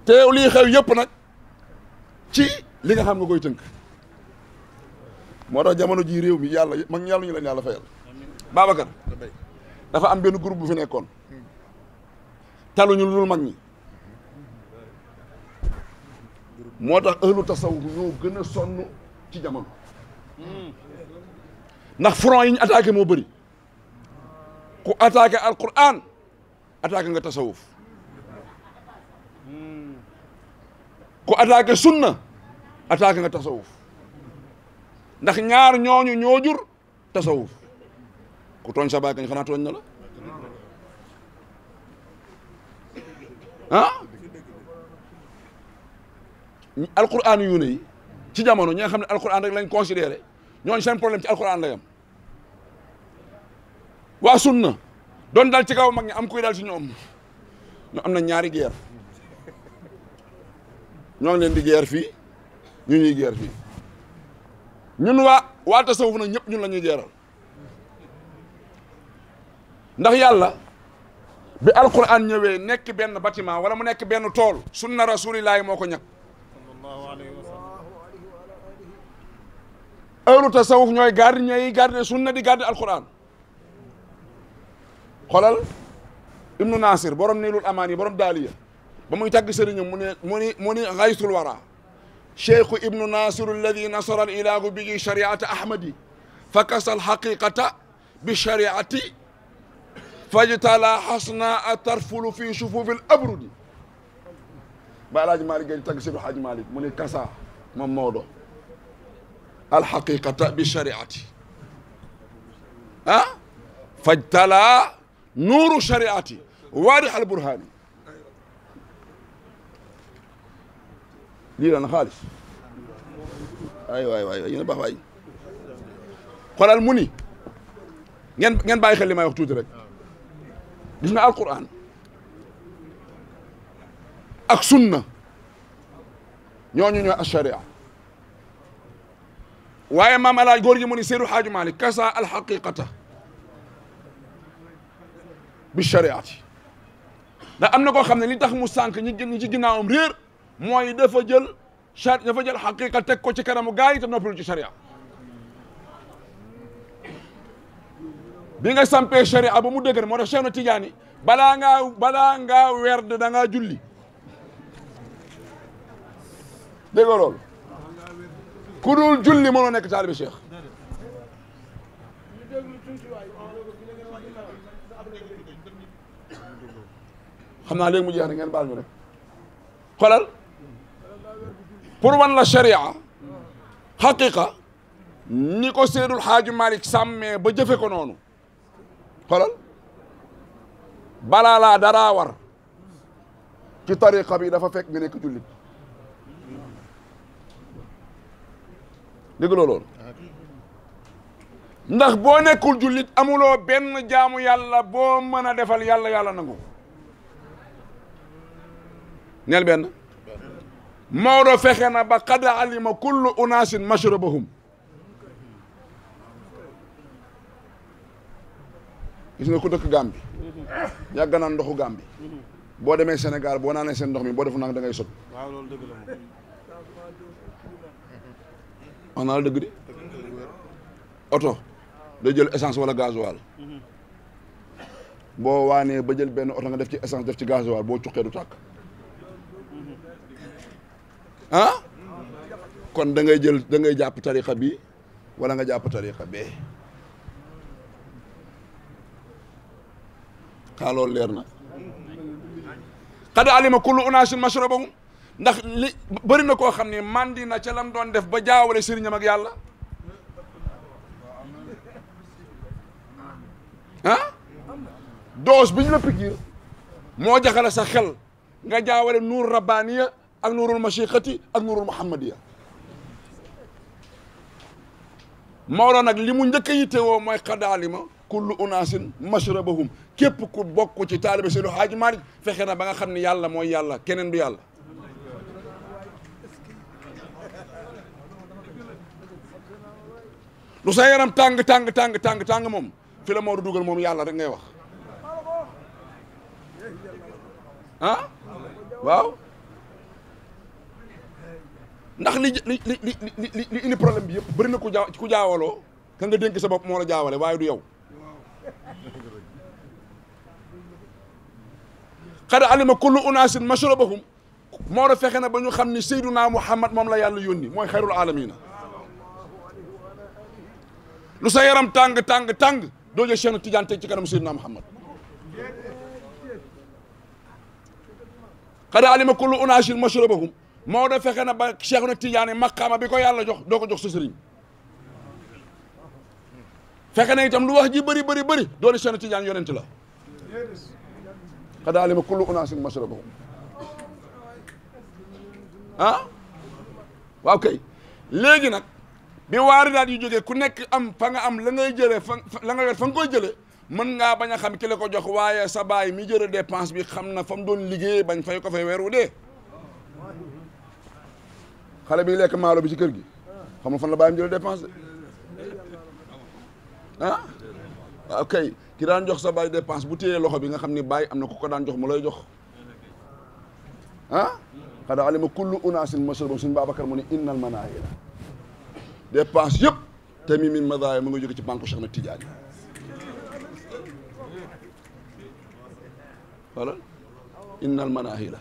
Speaker 4: te lii xew yëpp nag ci li nga xam nga koy tënk moo tax jamono ji réew mi yàlla mag yàlla ñu leen yàlla fayal Babacar dafa am benn groupe bu fi nekkoon taluñu lu dul mag ñi moo tax ahlu tasawuf ñoo gën a sonn ci jamono ndax front yi ñu attaqué moo bëri ku attaqué alquran attaqué nga tasawuf ku attaqué sunna attaqué nga tasawuf ndax ñaar ñooñu ñoo jur tasawuf ku tooñ sa baay kañ xanaa tooñ na la ah alquran yu ne yi ci jamono ñi nga xam ne alquran rek lañ considéré ñooñu seen problème ci alquran la yam waa sunna doon dal ci kaw mag ñi am kuy dal ci ñoom ñu am na ñaari guerre ñoo ngi leen di guerre fii ñu ñuy guerre fii ñun waa tasawuf nag ñëpp ñun la ñuy geeral ndax yàlla bi alquran ñëwee nekk benn bâtiment wala mu nekk benn tool sunna rasulillahi moo ko ñag ahlu tasawuf ñooy garde sunna di garde alquran xoolal ibnu nasir borom niilul amaan yi borom daaliya ba muy tàgg sëriñam mu ni xaysul wara cheikhu ibnu nasir alladi nasara al ilahu bigi shariata ahmadi fakasa alhaqiqata bi shariati fajtala xasna tarfulu fi sufufi l abrudi ba alaaji Malick Gueye tàgg Seydi Hadji Malick mu ni kasa moom Maodo alhaqiqata bi shariati ah fajtala nuuru shariati waadix al burhaani lii la na xaalis waay yéen a baax waay xoolal mu ni ngeen bàyyi xel li may wax tuuti rek gis nga alquran ak sunna ñooñu ñooy asharia waaye maam alaaj góor gi mu ni Seydi Hadji Malick kasa alhaqiqata bi shariati ndax am na koo xam ne li tax mu sànq ñi ci ginnaawam réer mooy dafa jël xaqiqa teg ko ci kanamu gaa yi te noppalu ci sharia bi nga sampee sharia ba mu dëgër moo tax Cheikh na Tidiane balaa ngaa werd da ngaa julli dégg nga loolu ku dul julli mënoo nekk taalibe Cheikh xam naa léegi mu jeex na ngeen baal ñu rek xoolal pour wan la sharia xaqiqa ni ko Seydul Xaaji Malick sàmmee ba jëfe ko noonu xoolal balaa laa daraa war ci tariqa bi dafa fekk nga nekk jullit dégg loolu ndax boo nekkul jullit amuloo benn jaamu yàlla boo mën a defal yàlla nangu neel benn Maodo fexe na ba qad alima kullu unaasin mashrabahum gis nga ku dëkk Gàmbi yàgg naan ndoxu Gàmbi boo demee Sénégal boo naanee seen ndox mi boo defu nag da ngay sot
Speaker 2: waaw loolu dëgg la
Speaker 4: wax naa la dëgg di oto day jël essence wala gasoil boo waanee ba jël benn oto nga def ci essence def ci gasoil boo cuqee du tàkk ah kon da ngay jàpp tariqa bi wala nga jàpp tariqa bee xaa loolu leer na qad alima kullu unaasin mashrabahum ndax li bëri na koo xam ne mandi na ca lam doon def ba jaawale sëriñam ak yàlla ah doos bi ñu la pikiir moo jaxale sa xel nga jaawale nuur rabbaniya ak nuurul mashiqati ak nuurul muhammadiya Maodo nag li mu njëkk a yittewoo mooy qad alima kullu unaasin mashrabahum képp ku bokk ci taalibe Seydi Hadji Malick fexe na ba nga xam ne yàlla mooy yàlla keneen du yàlla lu sa yaram tàng moom fi la Maodo dugal moom yàlla rek ngay wax ah waaw ndax li indi problème bi yëpp bëri na ku jaawaloo ka nga dénk sa bopp moo la jaawale waaye du yow xad alima kullu unaasin mashrabahum moo da fexe na ba ñu xam ni Seydunaa Muhammad moom la yàlla yónni mooy xayrul alamina lu sa yaram tàng doo jël Cheikh Tidiane teg ci kanam Seydunaa Muhammad xad alima kullu unaasin mashrabahum moo da fexe na ba Cheikh Tidiane maqaama bi ko yàlla jox doo ko jox sa sëriñ fexe na itam lu wax ji bëri doo ne Cheikh Tidiane yonent la xad alima kullu unaasin mashrabahum ah waaw kay léegi nag bi waaridaat yu jógee ku nekk am fa nga am la ngay jëlee la nga yor fa nga koy jëlee mën ngaa bañ a xam ki la ko jox waaye sa baay mi jëre dépense bi xam na fa mu doon liggéey bañ fay ko fay weer wu dee xale bi lekk maalo bi ci kër gi xam nga fan la baayam jële dépense de ah waaw kay ki daan jox sa baay dépense bu téyee loxo bi nga xam ni baay am na ku ko daan jox mu lay jox ah xad alima kullu unaasin mashrabahum suñ Babacar mu ne innal manaahila dépense yëpp te mi min madaaya mu nga jóge ci banque Cheikh na Tidiane voilà innal manaahila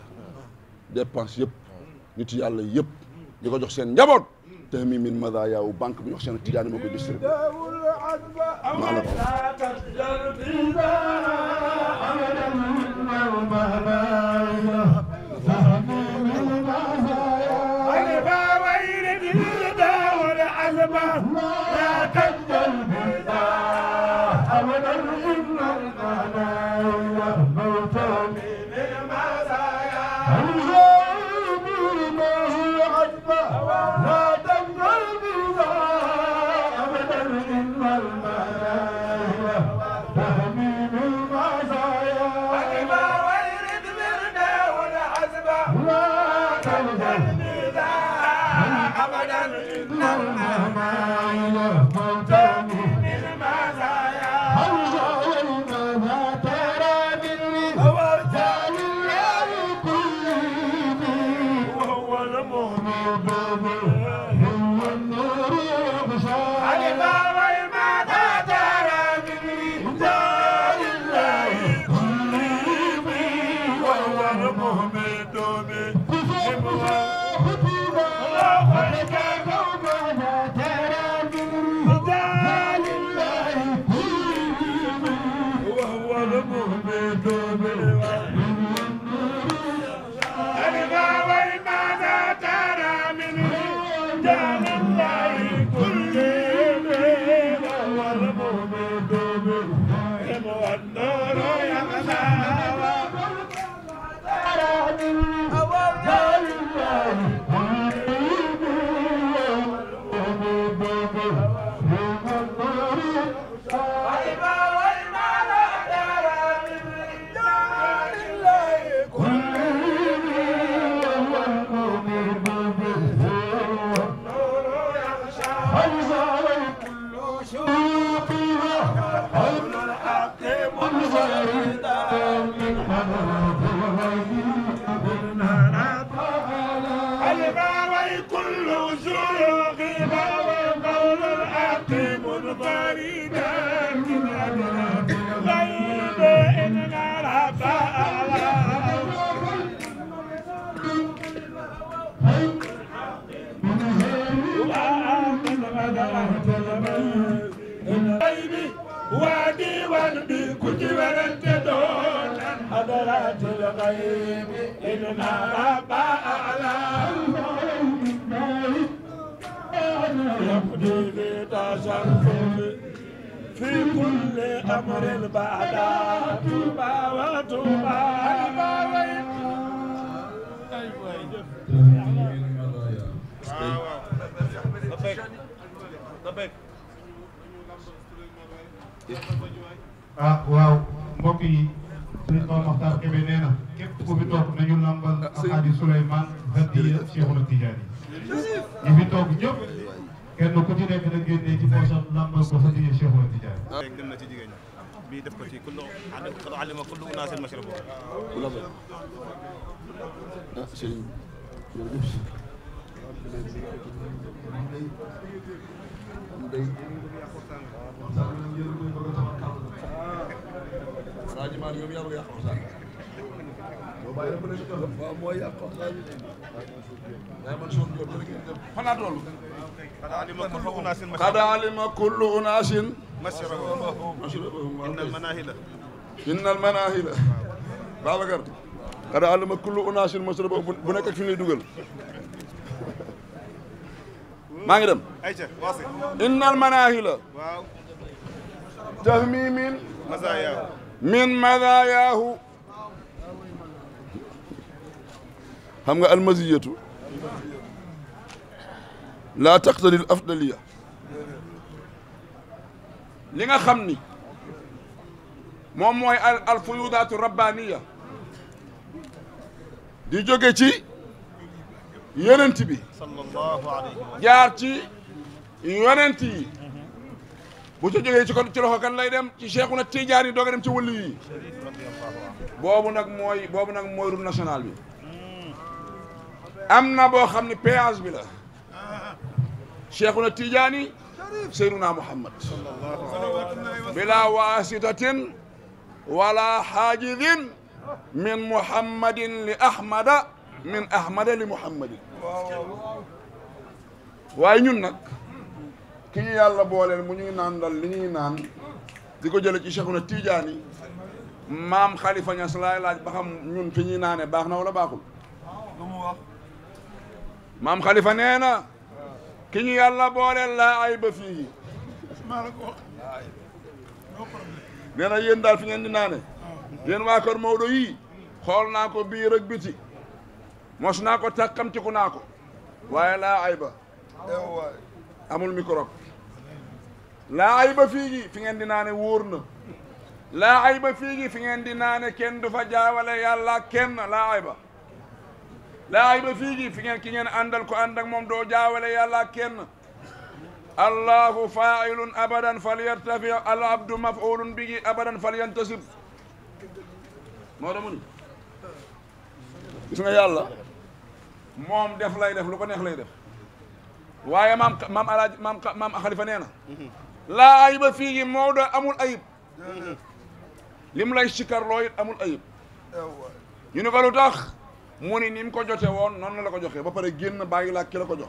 Speaker 4: dépense yëpp nit yàlla yëpp di ko jox seen njaboot te mi min madaaya wu banque bi ñu wax Cheikh na Tidiane moo koy distribué maa la ko
Speaker 1: في كل أمر بعد توبة وتوبة
Speaker 5: ah waaw mbokk yi Serigne Mame Makhtar Kébé nee na képp ku fi toog nañu lambal Alhaji Souleymane hadiya Cheikhul Tidiane yi fi toog ñëpp kenn ku ci nekk na génnee ci poosam lambal ko hadiya Cheikhul Tidiane
Speaker 6: bii def ko ci kullu qad alima kullu unaasin mashrabahum.
Speaker 4: ah sëriñ xanaa toll
Speaker 6: qad alima kullu unaasin
Speaker 4: qad alima kullu unaasin
Speaker 6: mashrabahum innal manaahila
Speaker 4: innal manaahila Babacar qad alima kullu unaasin mashrabahum bu nekk ak fi ngay dugal maa ngi dem
Speaker 6: ayca waasi
Speaker 4: innal manaahila
Speaker 6: waaw
Speaker 4: tahmi min
Speaker 6: mazaayaa
Speaker 4: min madaayaahu xam nga almaziyatu laa taqtadi al afdaliya li nga xam ni moom mooy al fuyudaatu rabbaniya di jóge ci yonent bi
Speaker 6: sallallahu alayhi wa
Speaker 4: jaar ci yonent yi bu ca jógee ci loxo kan lay dem ci Cheikhuna Tijaani doog a dem ci wëllu yi boobu nag mooy route nationale bi am na boo xam ne péage bi la Cheikhuna Tijaani Seyduna Muhammad bila waasitatin wala xaajidin min muhammadin li ahmada min ahmada li muhammadin waaye ñun nag ki ñu yàlla booleel mu ñuy naan dal li ñuy naan di ko jële ci Cheikhuna Tijaani maam Khalifa Niass laay laaj ba xam ñun fi ñuy naane baax na wala baaxul maam Khalifa nee na ki ñu yàlla booleel laa ay ba fii nee na yéen daal fi ngeen di naane yéen waa kër Maodo yii xool naa ko biir ak biti mos naa ko tàkkamtiku naa ko waaye laa ay ba amul microbe laa ay ba fii gi fi ngeen di naane wóor na laa ay ba fii gi fi ngeen di naane kenn du fa jaawale yàlla kenn laa ay ba laa ay ba fii gi fi ngeen ki ngeen àndal ko ànd ak moom doo jaawale yàlla kenn allahu failun abadan falyartafi al abdu mafulun bigi abadan falyantasib moo da mu ni gis nga yàlla moom def lay def lu ko neex lay def waaye maam alaaji maam Xalifa nee na laa ayiba fii gi Maodo amul ayib lim lay sikarloo it amul ayib ñu ne ko lu tax mu ni ni mu ko jote woon noonu la ko joxee ba pare génn bàyyi laa ki la ko jox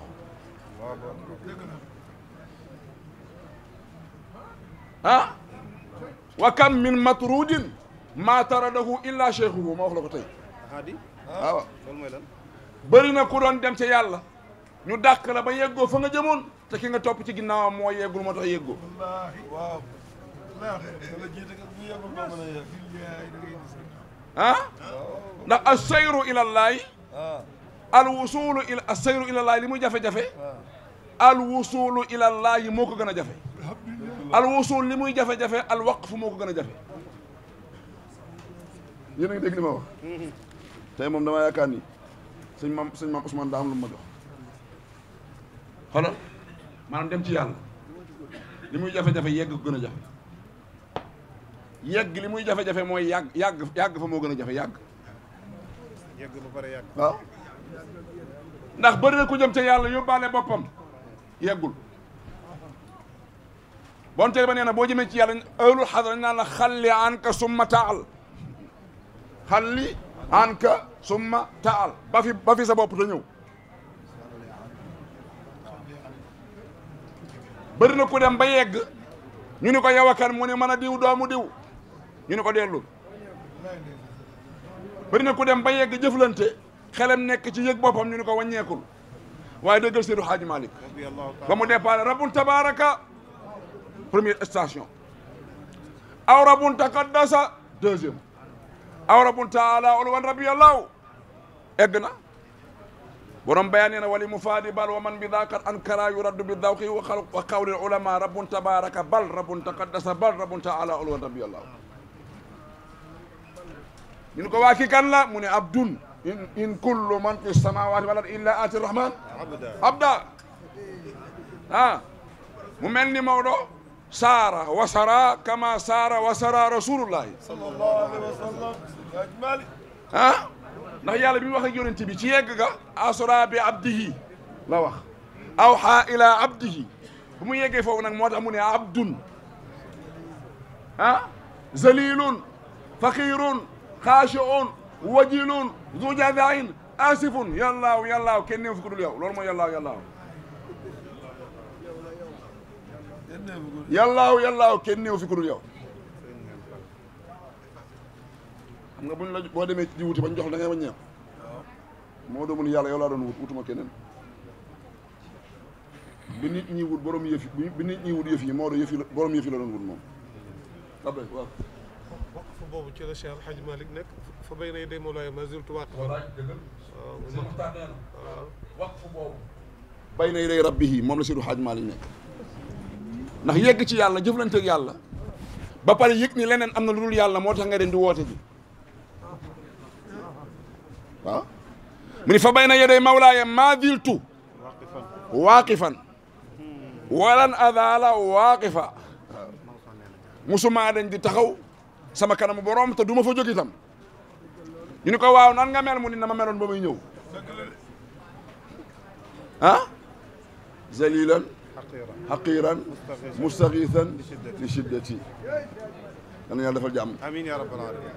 Speaker 4: ah wa kam min matrudin ma taradahu illa cheikhuhu ma wax la ko tey waaw bëri na ku doon dem ca yàlla ñu dàq la ba yeggoo fa nga jëmoon te ki nga topp ci ginnaawam moo yeggul moo tax yeggoo ah ndax assayru ilallaahi alwusulu ila assayru ilallaahi li muy jafe-jafe alwusulu ilallaahi moo ko gën a jafe alwusul li muy jafe-jafe alwaqfu moo ko gën a jafe yéen a ngi dégg li ma wax tey moom dama yaakaar ni sëñ maam Ousmane daa am lu ma jox xoolal maanaam dem ci yàlla li muy jafe-jafe yegg ko gën a jafe yegg li muy jafe-jafe mooy yàgg fa moo gën a jafe yegg
Speaker 6: ba pare yàgg
Speaker 4: waaw ndax bëri na ku jëm ca yàlla yóbbaale boppam yeggul bonte ba nee na boo jëmee ci yàlla ëllul xadra naan la xalli anka summa taal xalli anka summa taal ba fi sa bopp te ñëw bëri na ku dem ba yegg ñu ni ko yow a kan mu ne mën a diw doomu diw ñu ni ko dellul bëri na ku dem ba yegg jëflante xelam nekk ci yëg boppam ñu ni ko wàññeekul waaye dëggal Seydu Haaji Malick ba mu départ rabbun tabaraka première station aw rabbun taqaddasa deuxième aw rabbun taala ulwan rabbiyallahu egg na borom bayaan nee na wali mufaadi bal wa man bi daaqat ankara yuraddu bi dawqi wa qawli ulama rabbun tabaraka bal rabbun taqaddasa bal rabbun taala ulwan rabbiyallahu ñu ne ko waa kii kan la mu ne abdun in kullu man fi samawati wal ardi illa ati rahman abda ah mu mel ni Maodo saara wasara kama saara wasara rasulullahi
Speaker 6: sallallahu alayhi wa sallam Haaj Malick
Speaker 4: ah ndax yàlla bi mu wax ak yonent bi ci yegg ga asra bi abdihi la wax awha ila abdihi bu mu yeggee foofu nag moo tax mu ne abdun ah zalilun faqirun xaashiun wajilun zu jadain asifun yàllaaw yàllaaw kenn néew fi ko dul yow loolu mooy yàllaaw yàllaaw yàllaaw yàllaaw kenn néew fi ko dul yow xam nga buñ la boo demee di wuti bañ jox la da ngay waññeeku moo doon mun yàlla yow laa doon wut wutuma keneen bi nit ñi wut borom yëf yi bi nit ñi wut yëf yi moo doon yëf yi borom yëf yi la doon wut moom après waaw
Speaker 2: fu boobu ci la Cheikh El Hadj Malick nekk fa bay na day Mawlaaya ma ziltu waaqifan
Speaker 4: wax fu boobu bay na day rabbihi moom la Seydi Hadj Malick nekk ndax yegg ci yàlla jëflante ak yàlla ba pare yëg ni leneen am na lu dul yàlla moo tax nga dem di woote ji waaw mu ni fa bay na yaday mawlaaya maa diltu waaqifan walan adala waaqifa musuma dañ di taxaw sama kanamu borom te du ma fa jóg itam ñu ni ko waaw nan nga mel mu ni na ma meloon ba may ñëw ah zalilan haqiran mustaghithan li shiddati yal na yàlla defal jàmm
Speaker 6: amiin yaa rabbal aalamiin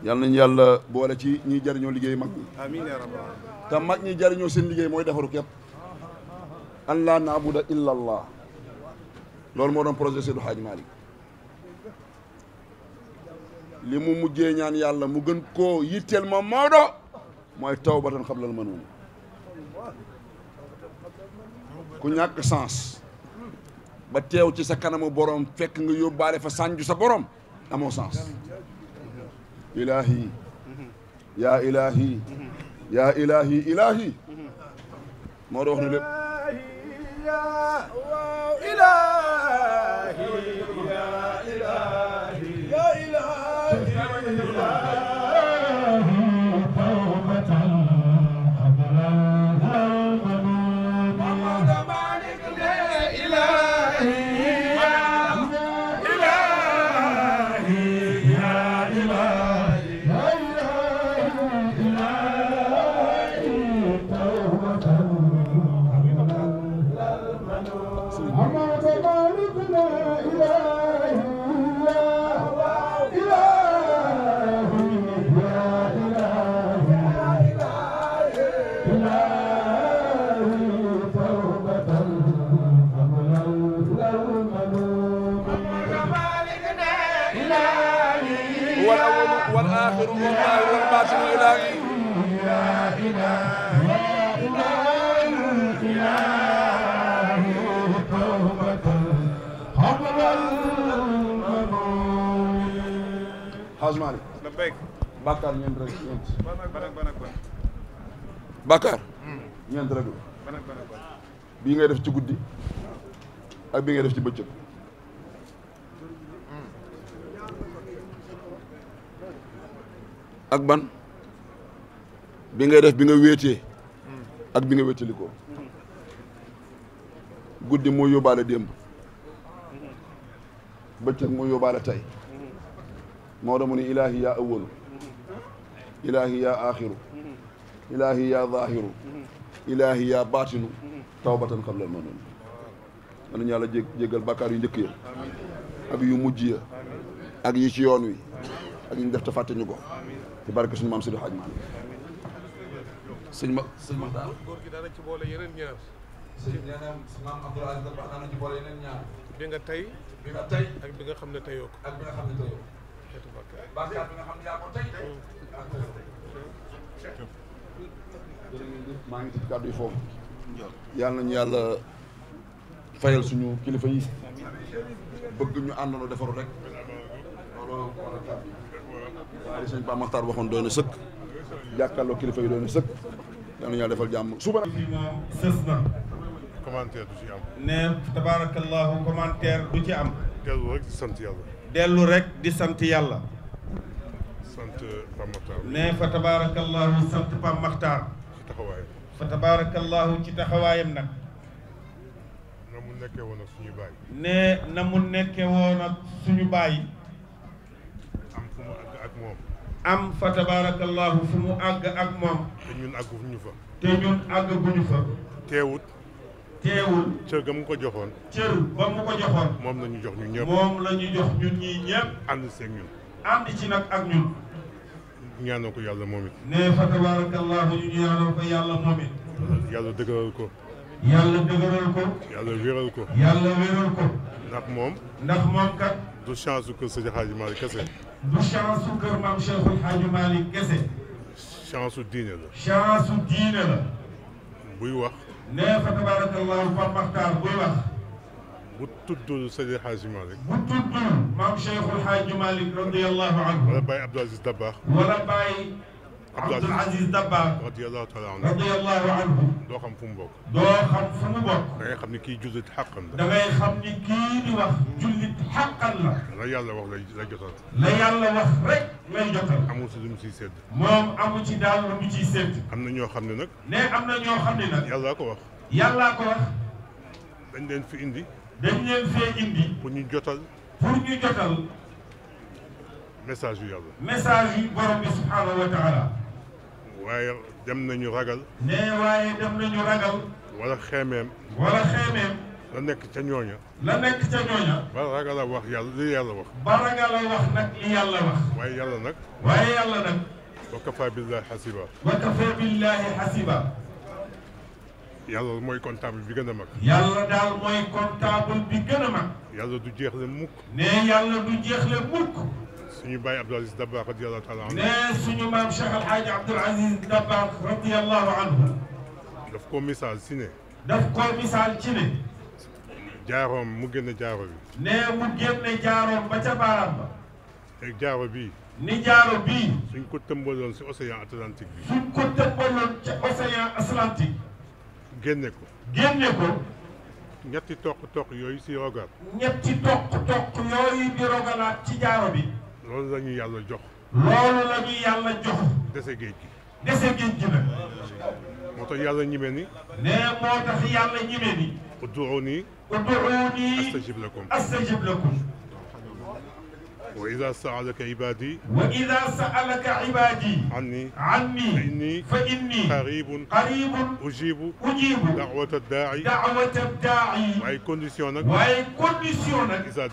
Speaker 4: yal nañu yàlla boole ci ñiy jariñoo liggéey mag ñi
Speaker 6: amiin yaa rabbal aalamiin
Speaker 4: te mag ñi jariñoo seen liggéey mooy defaru képp an laa naabuda illa allah loolu moo doon projet Seydi Hadji Malick li mu mujjee ñaan yàlla mu gën koo yitteel ma Maodo mooy tawbatan xablal manuun ku ñàkk sens ba teew ci sa kanamu borom fekk nga yóbbaale fa sànju sa borom amoo sens ilahi yaa ilahi yaa ilahi ilahi moo doon wax ne lépp والأول والآخر والظاهر والباطن إلهي يا إلهي يا إلهي توبة قبل المنون Hadj Malick
Speaker 6: labbayk
Speaker 4: bàkkaar ñeent rek ñeent
Speaker 6: ban
Speaker 4: bàkkaar ñeent rek
Speaker 6: ban
Speaker 4: bii ngay def ci guddi ak bii ngay def ci bëccëg ak ban bi ngay def bi nga wéetee ak bi nga wéetalikoo guddi moo yóbbaale démb bëccëg moo yóbbaale tey moo doon mu ni ilaahi yaa awwalu ilaahi yaa aaxiru ilaahi yaa zaahiru ilaahi yaa baatinu tawbatan xablal manuun nañu yàlla jéggal bàkkaar yu njëkk ya ak yu mujj ya ak yi ci yoon wi ak ñu def te fàtte ñu ko ci barke suñu maam Seydi Hadji Malick sëñ ma daal
Speaker 2: góor gi daana ci boole yeneen ñaar
Speaker 4: sëñ nee na maam Abdoul Aziz Dabakh daana ci boole yeneen ñaar
Speaker 2: bi nga tey ak bi nga xam ne teyoo ko
Speaker 4: ak bi nga xam ne teyoo
Speaker 2: xeetu bàkkaar
Speaker 4: bàkkaar bi nga xam ne yaa ko tey maa ngi ci kàddu yi foofu yàlla nañu yàlla fayal suñu kilifa yi bëgg ñu àndandoo defaru rek loolu waaye sëñ Pape Makhtar waxoon doy na sëkk jàkkaarloo kilifa yi doy na sëkk yàlla nañu yàlla defal jàmm suba
Speaker 5: fi moom sës na
Speaker 6: commentaire du ci am
Speaker 5: ne tabarakallahu commentaire du ci am
Speaker 6: dellu rek di sant yàlla
Speaker 5: dellu rek di sant yàlla
Speaker 6: sant Pape Makhtar
Speaker 5: ne fa tabarakallahu sant Pape Makhtar
Speaker 6: ci taxawaayam
Speaker 5: fa tabarakallahu ci taxawaayam nag
Speaker 6: na mu nekkee woon ak suñu baay.
Speaker 3: ne na mu nekkee woon ak suñu baay.
Speaker 6: am fu mu àgg ak moom.
Speaker 3: am fa tabarakallahu fu mu àgg ak moom.
Speaker 6: te ñun àgguñu fa.
Speaker 3: te ñun àgguñu fa.
Speaker 6: teewul. cër ga mu ko joxoon. cër ba mu ko joxoon. moom la ñu jox ñun ñëpp. moom la ñu jox ñun ñii ñëpp. ànd seeg ñun. ànd ci nag ak ñun. ñaanoo ko yàlla moom it. ne fa tabarakallahu ñu ñaanoo ko yàlla moom it. yàlla dëgëral ko. yàlla dëgëral ko. yàlla wéral ko. yàlla wéral ko. ndax moom kat. du chance su kër Seydi Hadji Malick kese. du chance su kër maam Cheikhul Hadji Malick kese. chance su diine la. chance su diine la. buy wax. ne fa tabarakallahu Pape Makhtar buy wax. bu tuddul Seydi Hadji Malick. bu tuddul maam Cheikhul Hadji Malick radiyallahu anhu. wala Baye Abdou Aziz Dabakh. wala Baye Abdou Aziz Dabakh. radiyallahu taala anhu. radiyallahu anhu. doo xam fu mu bokk. doo xam fu mu bokk. da ngay xam ni kii jullit xàqan la. da ngay xam ni kii di wax jullit xàqan la. la yàlla wax lay jotal. la yàlla wax rek lay jotal. amul si lu mu ciy sédd. moom amul ci daal lu mu ciy sédd. am na ñoo xam ne nag. ne am na ñoo xam ne nag. yàllaa ko wax. yàllaa ko wax. dañ leen fi indi. dañ leen fee indi. pour ñu jotal. pour ñu jotal. message yu yàlla. message yu borom bi subhaanahu wa taala. waaye dem nañu ragal. ne waaye dem nañu ragal. wala xeemeem. wala xeemeem. la nekk ca ñooña. la nekk ca ñooña. ba ragal a wax yàlla li yàlla wax. ba ragal a wax nag li yàlla wax. waaye yàlla nag. waaye yàlla nag. wa kafa billahi hasiba. wa kafa billahi hasiba. yàlla mooy comptable bi gën a mag. yàlla daal mooy comptable bi gën a mag. yàlla du jeexle mukk. ne yàlla du jeexle mukk. suñu baay Abdou Aziz Dabakh radiyallahu taala anhu. ne suñu maam Cheikh El Hadj Abdoul Aziz Dabakh radiyallahu anhu. daf ko misaal si ne. daf ko misaal ci ne. jaaroom mu génne jaaro bi. ne mu génne jaaroom ba ca baaraam ba. te jaaro bii. ni jaaro bii. suñ ko tëmbaloon si océan Atlantique bi. suñ ko tëmbaloon ca océan Atlantique. génne ko. génne ko. ñetti toq yooyu si rogal. ñetti toq yooyu di rogalaat ci jaaro bi. loolu la ñu yàlla jox. loolu la ñu yàlla jox. dese géej gi. dese géej gi nag. moo tax yàlla ñime ni. ne moo tax yàlla ñime ni. ud'uuni. astajib lakum. astajib lakum. wa idaa sa'alaka ibaadi. wa idaa sa'alaka ibaadi. anni fa inni. qariibun. ujiibu. da'wata daa'i. waaye condition nag. idaa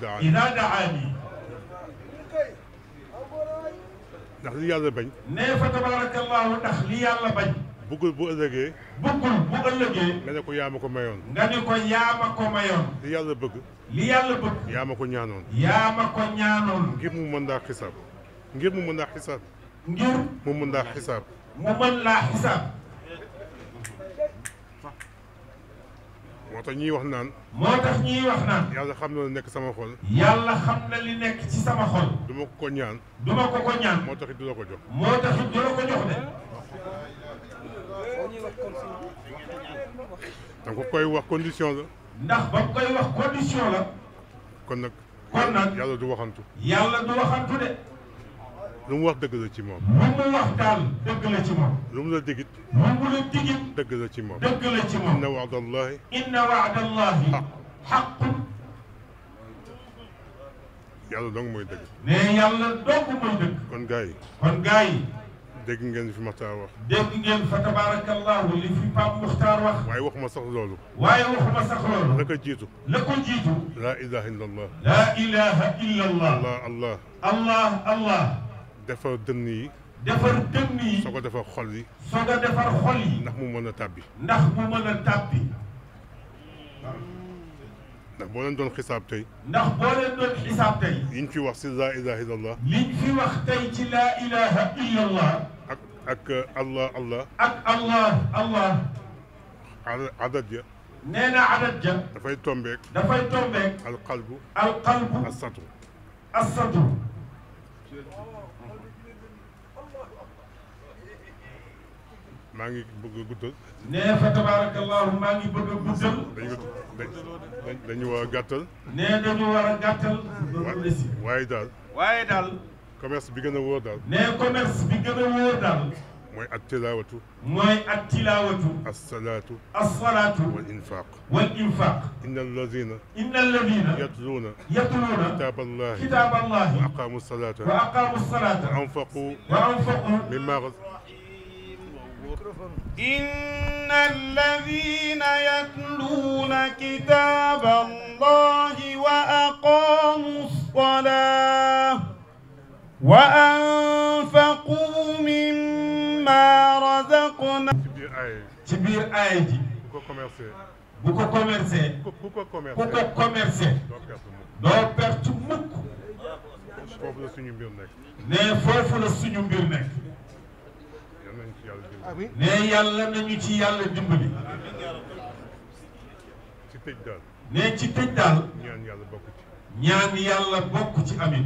Speaker 6: da'aani. ndax li yàlla bañ. nee fa tabarakallahu ndax li yàlla bañ. buggul bu ëllëgee. nga ne ko yaa ma ko mayoon. nga ne ko yaa ma ko mayoon. li yàlla bëgg. li yàlla bëgg. yaa ma ko ñaanoon. yaa ma ko ñaanoon. ngir mu mën laa xisaab. ngir mu mën laa xisaab. ngir mu mën laa xisaab. mu mën laa xisaab. moo tax ñuy wax naan. moo tax ñuy wax naan. yàlla xam na lu nekk sama xol. yàlla xam na li nekk ci sama xol. du ma ko ñaan. du ma ko ñaan. moo tax it du la ko jox. moo tax it du la ko jox de. da nga koy wax condition la. ndax ba nga koy wax condition la. kon nag. yàlla du waxantu. yàlla du waxantu de. lu mu wax dëgg la ci moom. lu mu wax daal dëgg la ci moom. lu mu la digit. lu mu la digit. dëgg la ci moom. dëgg la ci moom. inna wa'dallahi. inna wa'dallahi. haqqun. yàlla dong mooy dëgg. mais yàlla dong mooy dëgg. kon gars yi. dégg ngeen fi Makhtar wax. dégg ngeen fa tabarakallahu li fi Pape Makhtar wax. waaye waxuma sax loolu. la ko jiitu. laa ilaha illallah. laa ilaha illallah. Allah. defar dënn yi. soo ko defar xol yi. ndax mu mën a tàbbi. ndax boo leen doon xisaab tey. yiñ fi wax si laa ilaha illallah. liñ fi wax tey ci laa ilaha illallah. ak Allah. adad ja. nee na adad ja. dafay tombeek. alqalbu. as-satru. maa ngi bëgg a guddal. nee fa tabarakallahu maa ngi bëgg a guddal. dañu war a gàttal. nee dañu war a gàttal. waaye daal. commerce bi gën a wóor daal. nee commerce bi gën a wóor daal. mooy at-tilaawatu.
Speaker 5: mooy at-tilaawatu.
Speaker 6: as-salaatu.
Speaker 5: as-salaatu.
Speaker 6: wal infaaq.
Speaker 5: wal infaaq.
Speaker 6: inna allaziina.
Speaker 5: inna allaziina.
Speaker 6: yatluuna.
Speaker 5: yatluuna.
Speaker 6: kitaaballahi.
Speaker 5: kitaaballahi.
Speaker 6: wa aqaamu salaata.
Speaker 5: wa aqaamu salaata.
Speaker 6: wa anfaqu.
Speaker 5: wa anfaqu.
Speaker 6: mimmaa
Speaker 7: إن الذين يتلون كتاب الله وأقاموا الصلاة وأنفقوا مما رزقنا
Speaker 5: ci biir aaya ji bu ko commercé doo perte mukk
Speaker 6: foofu la suñu mbir nekk
Speaker 5: ne foofu la suñu mbir nekk ne yàlla nañu ci yàlla dimbali
Speaker 6: ci tëj daal
Speaker 5: ne ci tëj daal
Speaker 6: ñaan yàlla bokk ci
Speaker 5: ñaan yàlla bokk ci amin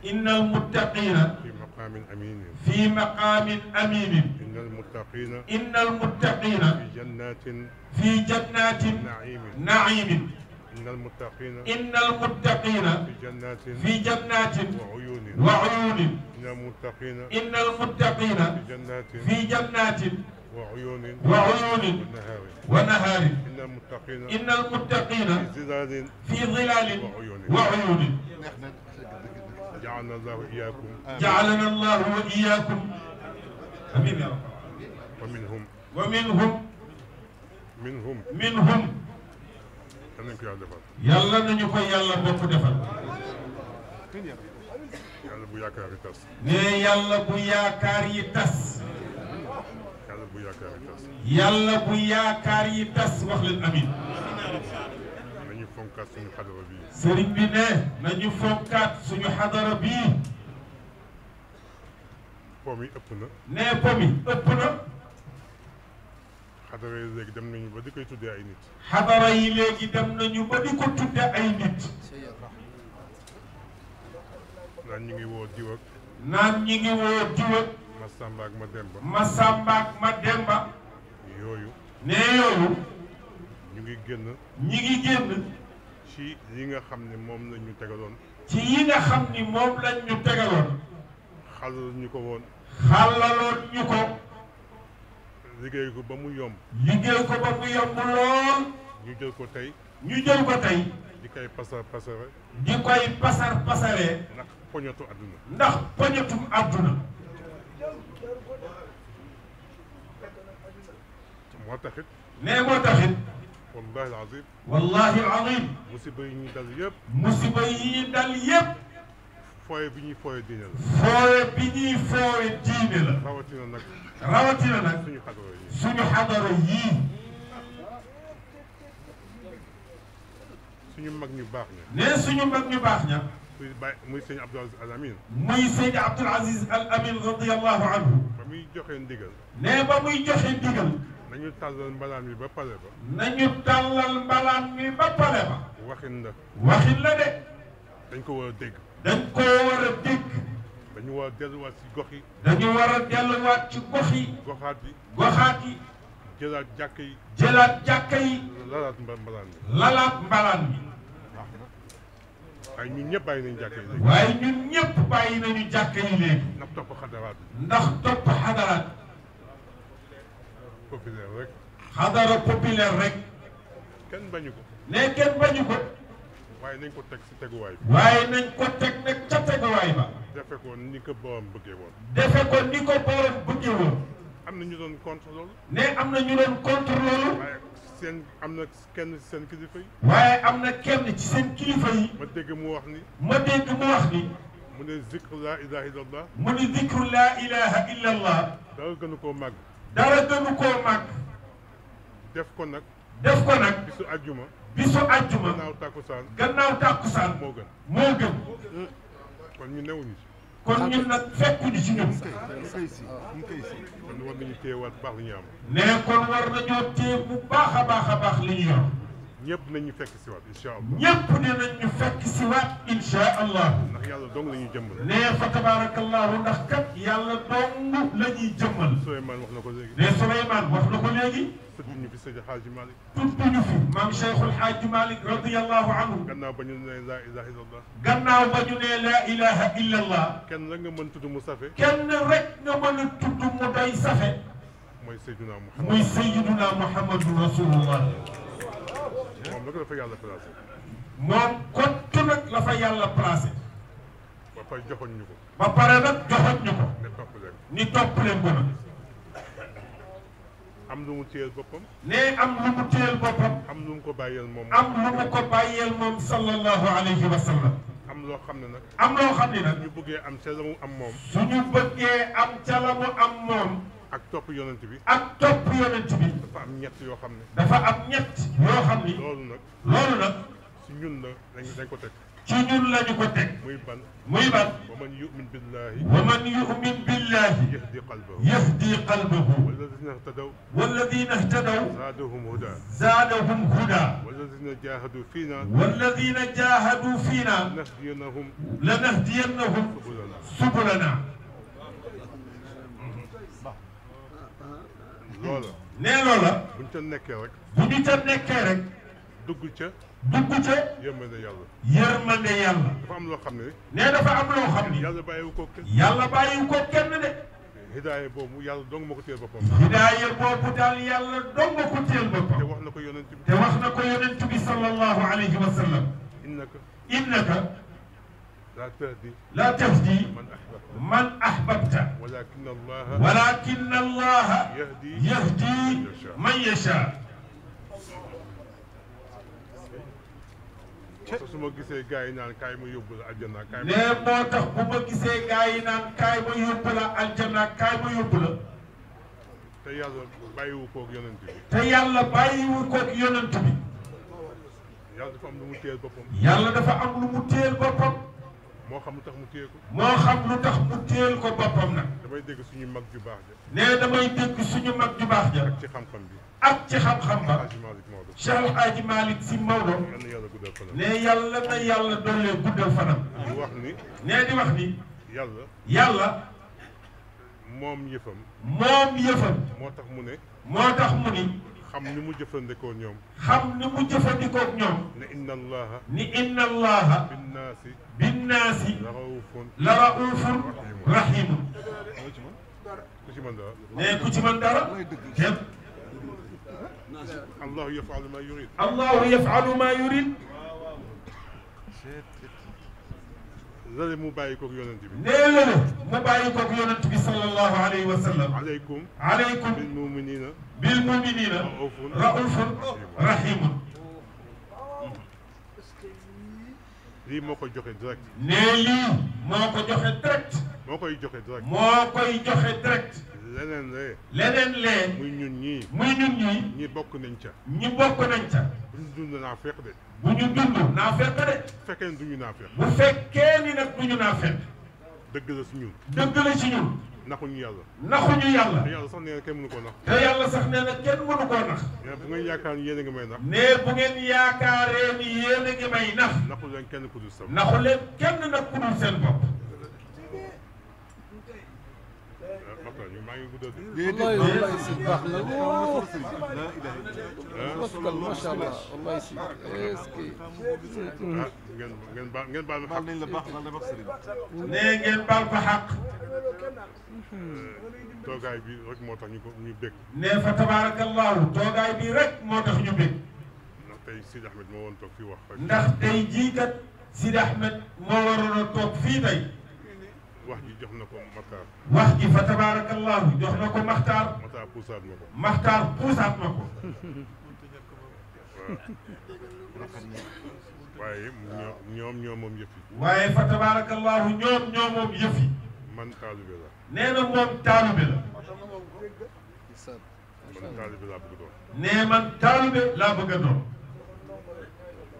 Speaker 5: innal muttaqiina
Speaker 6: fi maqaamin amiin
Speaker 5: fi maqaamin amiin innal muttaqiina fi jannatin na'iimin innal muttaqiina fi jannatin wa uyuunin innal muttaqiina fi jannatin wa uyuunin wa nahaarin innal muttaqiina fi zilaalin wa uyuunin جعلنا الله وإياكم آمين يا رب ومنهم يلا نانيو كو يلا بوكو ديفال
Speaker 6: yàlla bu yaakaar yi tas
Speaker 5: ne yàlla bu yaakaar yi tas yàlla bu yaakaar yi tas wax leen amin
Speaker 6: nañu fonkaat suñu xadara bii
Speaker 5: sëriñ bi ne nañu fonkaat suñu xadara bii
Speaker 6: pom yi ëpp na
Speaker 5: ne pom yi ëpp na
Speaker 6: xadara yi léegi dem nañu ba di koy tuddee ay nit
Speaker 5: xadara yi léegi dem nañu ba di ko tudde ay nit
Speaker 6: naan ñu ngi woo diw ak
Speaker 5: naan ñi ngi woo diw ak
Speaker 6: Masamba ak Mademba
Speaker 5: Masamba ak Mademba
Speaker 6: yooyu
Speaker 5: ne yooyu
Speaker 6: ñu ngi génn
Speaker 5: ñi ngi génn
Speaker 6: ci yi nga xam ne moom lañ ñu tegaloon
Speaker 5: ci yi nga xam ni moom lañ ñu tegaloon
Speaker 6: xalal ñu ko woon
Speaker 5: xalaloon ñu ko
Speaker 6: liggéey ko ba mu yomb
Speaker 5: liggéey ko ba mu yomb lool
Speaker 6: ñu jël ko tey di koy pasar pasare
Speaker 5: di koy pasar pasaree
Speaker 6: ndax poñatu àdduna
Speaker 5: ndax poñatum àdduna
Speaker 6: moo taxit
Speaker 5: nee moo taxit
Speaker 6: wallahi alazim
Speaker 5: wallahi alazim
Speaker 6: musiba yi ñuy dal yëpp
Speaker 5: musiba yi ñuy dal yëpp
Speaker 6: fooye bi ñuy fooye diine la
Speaker 5: fooye bi ñuy fooye diine la rawatina nag suñu xadara yii
Speaker 6: suñu mag ñu baax ña
Speaker 5: ne suñu mag ñu baax ña
Speaker 6: muy sëñ Abdul Aziz Al Amin
Speaker 5: muy sëñ Abdul Aziz Al Amin radiyallahu anhu
Speaker 6: ba muy joxe ndigal
Speaker 5: ne ba muy joxe ndigal
Speaker 6: nañu tàllal mbalaan mi ba pale ba
Speaker 5: nañu tàllal mbalaan mi ba pale ba
Speaker 6: waxin la
Speaker 5: de
Speaker 6: dañ ko war a dégg
Speaker 5: dañ ko war a dégg
Speaker 6: dañu war a delluwaat ci gox yi
Speaker 5: dañu war a delluwaat ci gox yi goxaat yi
Speaker 6: jëlaat jàkka yi
Speaker 5: lalaat mbalaan mi
Speaker 6: waaye ñun ñëpp bàyyi nañu jàkka yi léegi
Speaker 5: waaye ñun ñëpp bàyyi nañu jàkka yi léegi
Speaker 6: ndax topp xadaraat populaire rek
Speaker 5: xadara populaire rek
Speaker 6: kenn bañu ko waaye nañ ko teg ci teguwaay bi
Speaker 5: waaye nañ ko teg nag ca teguwaay ba
Speaker 6: defe ko ni ko borom bëggee woon am na ñu doon contre loolu
Speaker 5: am na ñu doon contre loolu
Speaker 6: waaye am na kenn ci seen kilifa yi
Speaker 5: waaye am na kenn ci seen kilifa yi
Speaker 6: ma dégg mu wax ni
Speaker 5: mu
Speaker 6: ne zikru laa ilaha illallah dara gënu koo màgg def ko nag bisu àjjuma
Speaker 5: gannaaw tàkkusaan
Speaker 6: moo gën kon ñu newuñu ci
Speaker 5: kon ñun nag fekkuñu ci ñun
Speaker 6: kon war nañu téyewaat baax li ñu am
Speaker 5: ne kon war nañoo téye bu baax a baax li ñu yor
Speaker 6: ñëpp nañ ñu fekk si waat incha allah
Speaker 5: ñëpp dinañ ñu fekk si waat incha allah
Speaker 6: ndax yàlla dong la ñuy jëmmal
Speaker 5: ne fa tabarakallahu ndax kat yàlla dong la ñuy jëmmal
Speaker 6: Souleymane wax na ko léegi
Speaker 5: ne Souleymane wax na ko léegi
Speaker 6: tudd ñu fi Seydi Hadji Malick
Speaker 5: tudd ñu fi maam Cheikhul Hadji Malick radiyallahu anhu
Speaker 6: gannaaw ba ñu ne laa ilaha illallah
Speaker 5: laa ilaha illallah
Speaker 6: kenn rek nga mën tudd mu safe
Speaker 5: kenn rek nga mën a tudd mu muy Seydina Muhammadu Rasulullah.
Speaker 6: moom nag la fa yàlla placé.
Speaker 5: moom kottu nag la fa yàlla placé.
Speaker 6: ba pare joxoñ ñu ko.
Speaker 5: ba pare nag joxoñ ñu ko.
Speaker 6: ne topp leen.
Speaker 5: ni topp leen ko nag.
Speaker 6: am lu mu téyel boppam.
Speaker 5: nee am lu mu téyel boppam.
Speaker 6: am lu mu ko bàyyeel moom.
Speaker 5: am lu mu ko bàyyeel moom sallallahu alayhi wa sallam.
Speaker 6: am loo xam ne nag.
Speaker 5: am loo xam ne nag.
Speaker 6: ñu bëggee am ca la mu am moom.
Speaker 5: suñu bëggee am ca la mu am moom.
Speaker 6: ak topp yonent bi.
Speaker 5: ak topp yonent bi.
Speaker 6: dafa am ñett yoo xam ne.
Speaker 5: dafa am ñett yoo xam ni. loolu nag.
Speaker 6: si ñun la dañ ko teg.
Speaker 5: ci ñun lañu ko teg.
Speaker 6: muy ban.
Speaker 5: muy ban.
Speaker 6: wa man yu'min billahi.
Speaker 5: wa man yu'min billahi.
Speaker 6: yahdi qalbahu.
Speaker 5: yahdi qalbahu.
Speaker 6: walladina ihtadaw.
Speaker 5: walladina ihtadaw.
Speaker 6: zaadahum huda.
Speaker 5: zaadahum huda.
Speaker 6: walladina jahadu fiina.
Speaker 5: walladina jahadu fiina. lanahdiyannahum subulana.
Speaker 6: loola.
Speaker 5: nee loola.
Speaker 6: buñ ca nekkee rek.
Speaker 5: bu ñu ca nekkee rek.
Speaker 6: dugg ca. yërmande yàlla.
Speaker 5: yërmande yàlla.
Speaker 6: dafa am loo xam ne.
Speaker 5: nee dafa am loo xam ne.
Speaker 6: yàlla bàyyiwu ko kenn.
Speaker 5: yàlla bàyyiwu ko kenn de.
Speaker 6: hidaaya boobu yàlla dong ma ko téyel boppam.
Speaker 5: hidaaya boobu daal yàlla dong ma ko téyel boppam.
Speaker 6: te wax na ko yonent bi.
Speaker 5: te wax na ko yonent bi sallallahu alayhi wa sallam. innaka. laa tahdi. man ahbabta. walakin allaha yahdi man yasha.
Speaker 6: moo tax su ma gisee gars yi naan kaay ma yóbbu la aljanna kaay.
Speaker 5: nee moo tax bu ma gisee gars yi naan kaay ma yóbbu la aljanna kaay ma yóbbu la.
Speaker 6: te yàlla bàyyiwu koog yonent bi.
Speaker 5: te yàlla bàyyiwu koog yonent bi.
Speaker 6: yàlla dafa am lu mu téyel boppam.
Speaker 5: yàlla dafa am lu mu téyel boppam.
Speaker 6: moo xam lu tax mu téye ko.
Speaker 5: moo xam lu tax mu téyel ko boppam nag.
Speaker 6: damay dégg suñu mag ju baax ja.
Speaker 5: nee damay dégg suñu mag ju baax ja.
Speaker 6: ak ci xam-xam bi.
Speaker 5: ak ci xam-xam ba. Cheikh El Hadji Malick Sy Maodo. nee yàlla na yàlla dollee guddal fanam.
Speaker 6: di wax ni.
Speaker 5: nee di wax ni.
Speaker 6: yàlla. moom yëfam.
Speaker 5: moom yëfam.
Speaker 6: moo tax mu ne.
Speaker 5: moo tax mu ni.
Speaker 6: xam ni mu jëfandikoo ñoom.
Speaker 5: xam ni mu jëfandikoo ñoom.
Speaker 6: ne inna allaha.
Speaker 5: ni inna allaha.
Speaker 6: binnaasi.
Speaker 5: binnaasi.
Speaker 6: la raufun
Speaker 5: rahimun.
Speaker 6: ku ci mën dara.
Speaker 5: nee ku ci mën dara. képp.
Speaker 6: allahu yafalu ma yurid.
Speaker 5: allahu yafalu ma yurid.
Speaker 6: lële mu bàyyi koog yonent bi.
Speaker 5: nee lële mu bàyyi koog yonent bi sallallahu alayhi wa sallam.
Speaker 6: aleykum.
Speaker 5: aleykum.
Speaker 6: bil muminina.
Speaker 5: bil muminina. raufun rahimun.
Speaker 6: lii moo koy joxe direct.
Speaker 5: nee lii moo ko joxe direct.
Speaker 6: moo koy joxe direct.
Speaker 5: moo koy joxe direct.
Speaker 6: leneen lee.
Speaker 5: leneen lee.
Speaker 6: muy ñun ñii.
Speaker 5: muy ñun ñii.
Speaker 6: ñi bokk nañ ca.
Speaker 5: ñi bokk nañ ca.
Speaker 6: bu ñu dund naa fekk de.
Speaker 5: bu ñu dund naa fekk de.
Speaker 6: bu fekkee ni duñu naa fekk.
Speaker 5: bu fekkee ni nag duñu naa fekk.
Speaker 6: dëgg la si ñun.
Speaker 5: dëgg la ci ñun.
Speaker 6: naxuñu yàlla.
Speaker 5: naxuñu yàlla.
Speaker 6: te yàlla sax nee na kenn mënu koo nax.
Speaker 5: te yàlla sax nee na kenn mënu koo nax.
Speaker 6: mais bu ngeen yaakaar ni yéen a ngi may nax.
Speaker 5: nee bu ngeen yaakaaree ni yéen a ngi may nax.
Speaker 6: naxu leen kenn ku dul sa bopp.
Speaker 5: naxu leen kenn nag ku dul seen bopp.
Speaker 6: maa ngi guddal
Speaker 8: wallahi si baax na lool macha allah wallahi si est-ce que
Speaker 6: ngeen baal ma xaq nañ la baax
Speaker 5: nee ngeen baal ko xaq.
Speaker 6: toogaay bi rek moo tax ñu bég.
Speaker 5: nee fa tabarakallahu toogaay bi rek moo tax ñu bég.
Speaker 6: ndax tey Sidi Ahmed moo woon toog fii wax.
Speaker 5: ndax tey jii kat Sidi Ahmed moo waroon a toog fii tey.
Speaker 6: wax ji jox na ko Maxtaar.
Speaker 5: wax ji fa tabarakallahu jox na ko Maxtaar.
Speaker 6: Maxtaar puusaat ma ko.
Speaker 5: Maxtaar puusaat ma ko.
Speaker 6: waaye ñoom moom yëf yi.
Speaker 5: waaye fa tabarakallahu ñoom moom yëf yi.
Speaker 6: man taalibe la.
Speaker 5: nee na moom taalibe la.
Speaker 6: man taalibe laa bëgg doon.
Speaker 5: nee man taalibe laa bëgg a doon.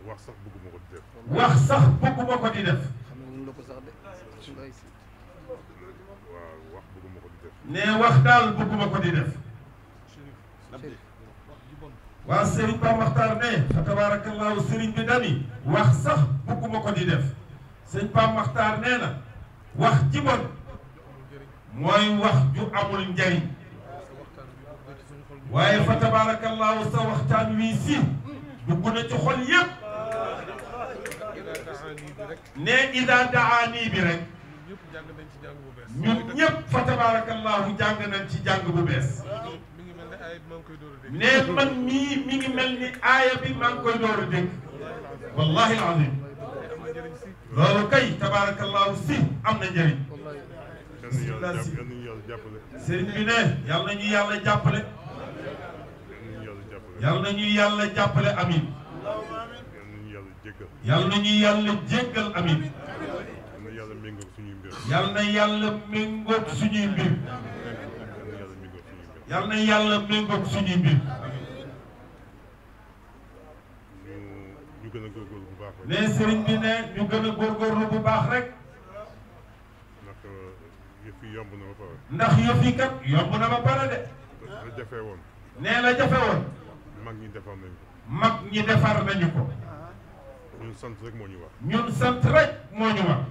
Speaker 6: wax sax bëgguma ko di def.
Speaker 5: wax sax bëgguma ko di def. nee wax daal bëgguma ko di def. waa Serigne Ba Maxtaar ne fa tabarakallahu Serigne bi dani wax sax bëgguma ko di def. Serigne Ba Maxtaar nee na wax ji bon mooy wax ju amul njariñ. waaye fa tabarakallahu sa waxtaan wii si dugg na ci xol yépp. ne ida daani bi rek. ñun ñëpp fa tabarakallahu jàng nañ ci jàng bu bees. ne man mii mi ngi mel ni aaya bi maa ngi koy door a dégg wallahi alazim loolu kay tabarakallahu si am na njëriñ sëriñ bi ne yàlla nañu yàlla jàppale yàlla nañu yàlla jàppale amin yàlla nañu yàlla jéggal amin yàlla na yàlla méngoog suñuy mbir yàlla na yàlla méngoog suñuy mbir
Speaker 6: ñu gën a góorgóorlu bu baax rek.
Speaker 5: ne sëriñ bi ne ñu gën a góorgóorlu bu baax rek.
Speaker 6: ndax yëf yi yomb na ba pare.
Speaker 5: ndax yëf yi kat yomb na ba pare de.
Speaker 6: la jafe woon.
Speaker 5: nee la jafe woon.
Speaker 6: mag ñi defar nañu ko.
Speaker 5: mag ñi defar nañu ko.
Speaker 6: ñun sant rek moo ñu wax.
Speaker 5: ñun sant rek moo ñu wax.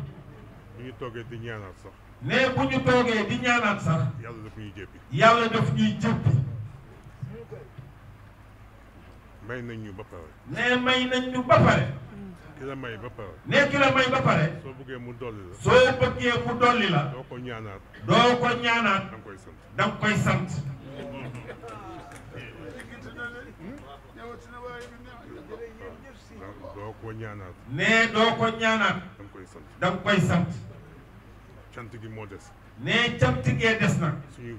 Speaker 6: bu ñu toogee di ñaanaat sax.
Speaker 5: ne bu ñu toogee di ñaanaat sax.
Speaker 6: yàlla daf ñuy jéppi.
Speaker 5: yàlla daf ñuy jéppi.
Speaker 6: may nañ ñu ba pare.
Speaker 5: ne may nañ ñu ba pare.
Speaker 6: ki la may ba pare.
Speaker 5: ne ki la may ba pare.
Speaker 6: soo bëggee mu dolli la.
Speaker 5: soo bëggee mu dolli la.
Speaker 6: doo ko ñaanaat.
Speaker 5: doo ko ñaanaat.
Speaker 6: da nga koy sant.
Speaker 5: da nga koy sant.
Speaker 6: doo ko ñaanaat.
Speaker 5: ne doo ko ñaanaat.
Speaker 6: da nga koy sant.
Speaker 5: da nga koy sant.
Speaker 6: cant gi moo des.
Speaker 5: ne cant gee des nag.
Speaker 6: suñu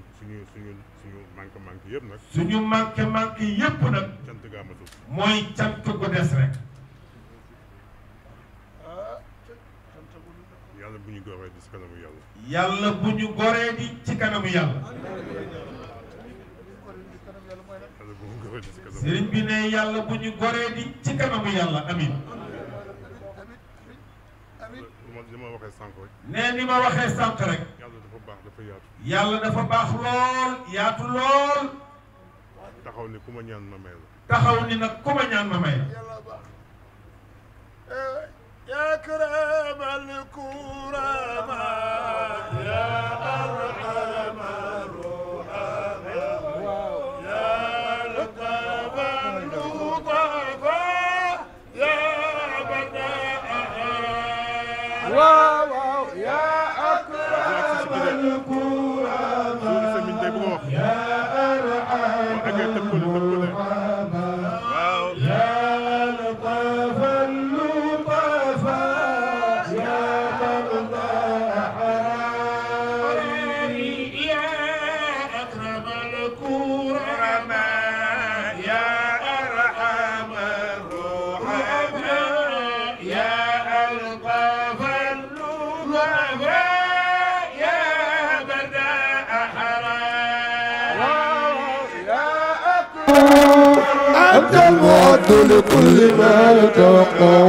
Speaker 6: manque yëpp nag.
Speaker 5: suñu manque yëpp nag.
Speaker 6: cant gaa matul.
Speaker 5: mooy cant gu des rek.
Speaker 6: yàlla bu ñu goree di ci kanamu yàlla.
Speaker 5: yàlla bu ñu goree di ci kanamu yàlla. sëriñ bi ne yàlla bu ñu goree di ci kanamu yàlla amin.
Speaker 6: ni ma waxee sànq rek.
Speaker 5: ne ni ma waxee sànq rek.
Speaker 6: yàlla dafa baax dafa yaatu.
Speaker 5: yàlla dafa baax lool yaatu lool.
Speaker 6: taxaw ni ku ma ñaan ma may la.
Speaker 5: taxaw ni nag ku ma ñaan ma may la.
Speaker 1: يا كرام الكرماء يا أرحم الرحماء يا لطف اللطفاء يا بداء واو يا أكرم الكرماء يا أرحم الرحماء يا لطف
Speaker 9: أنت المعد لكل ما يتوقع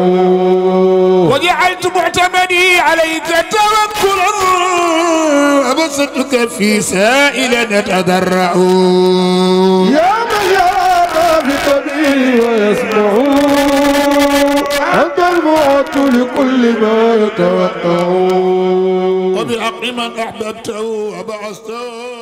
Speaker 1: وجعلت معتمدي عليك توكلا أبسطك في سائل نتضرع
Speaker 9: يا من يرى ما في قلبي ويسمع أنت المعد لكل ما يتوقع
Speaker 1: وبحق من أحببته وبعثته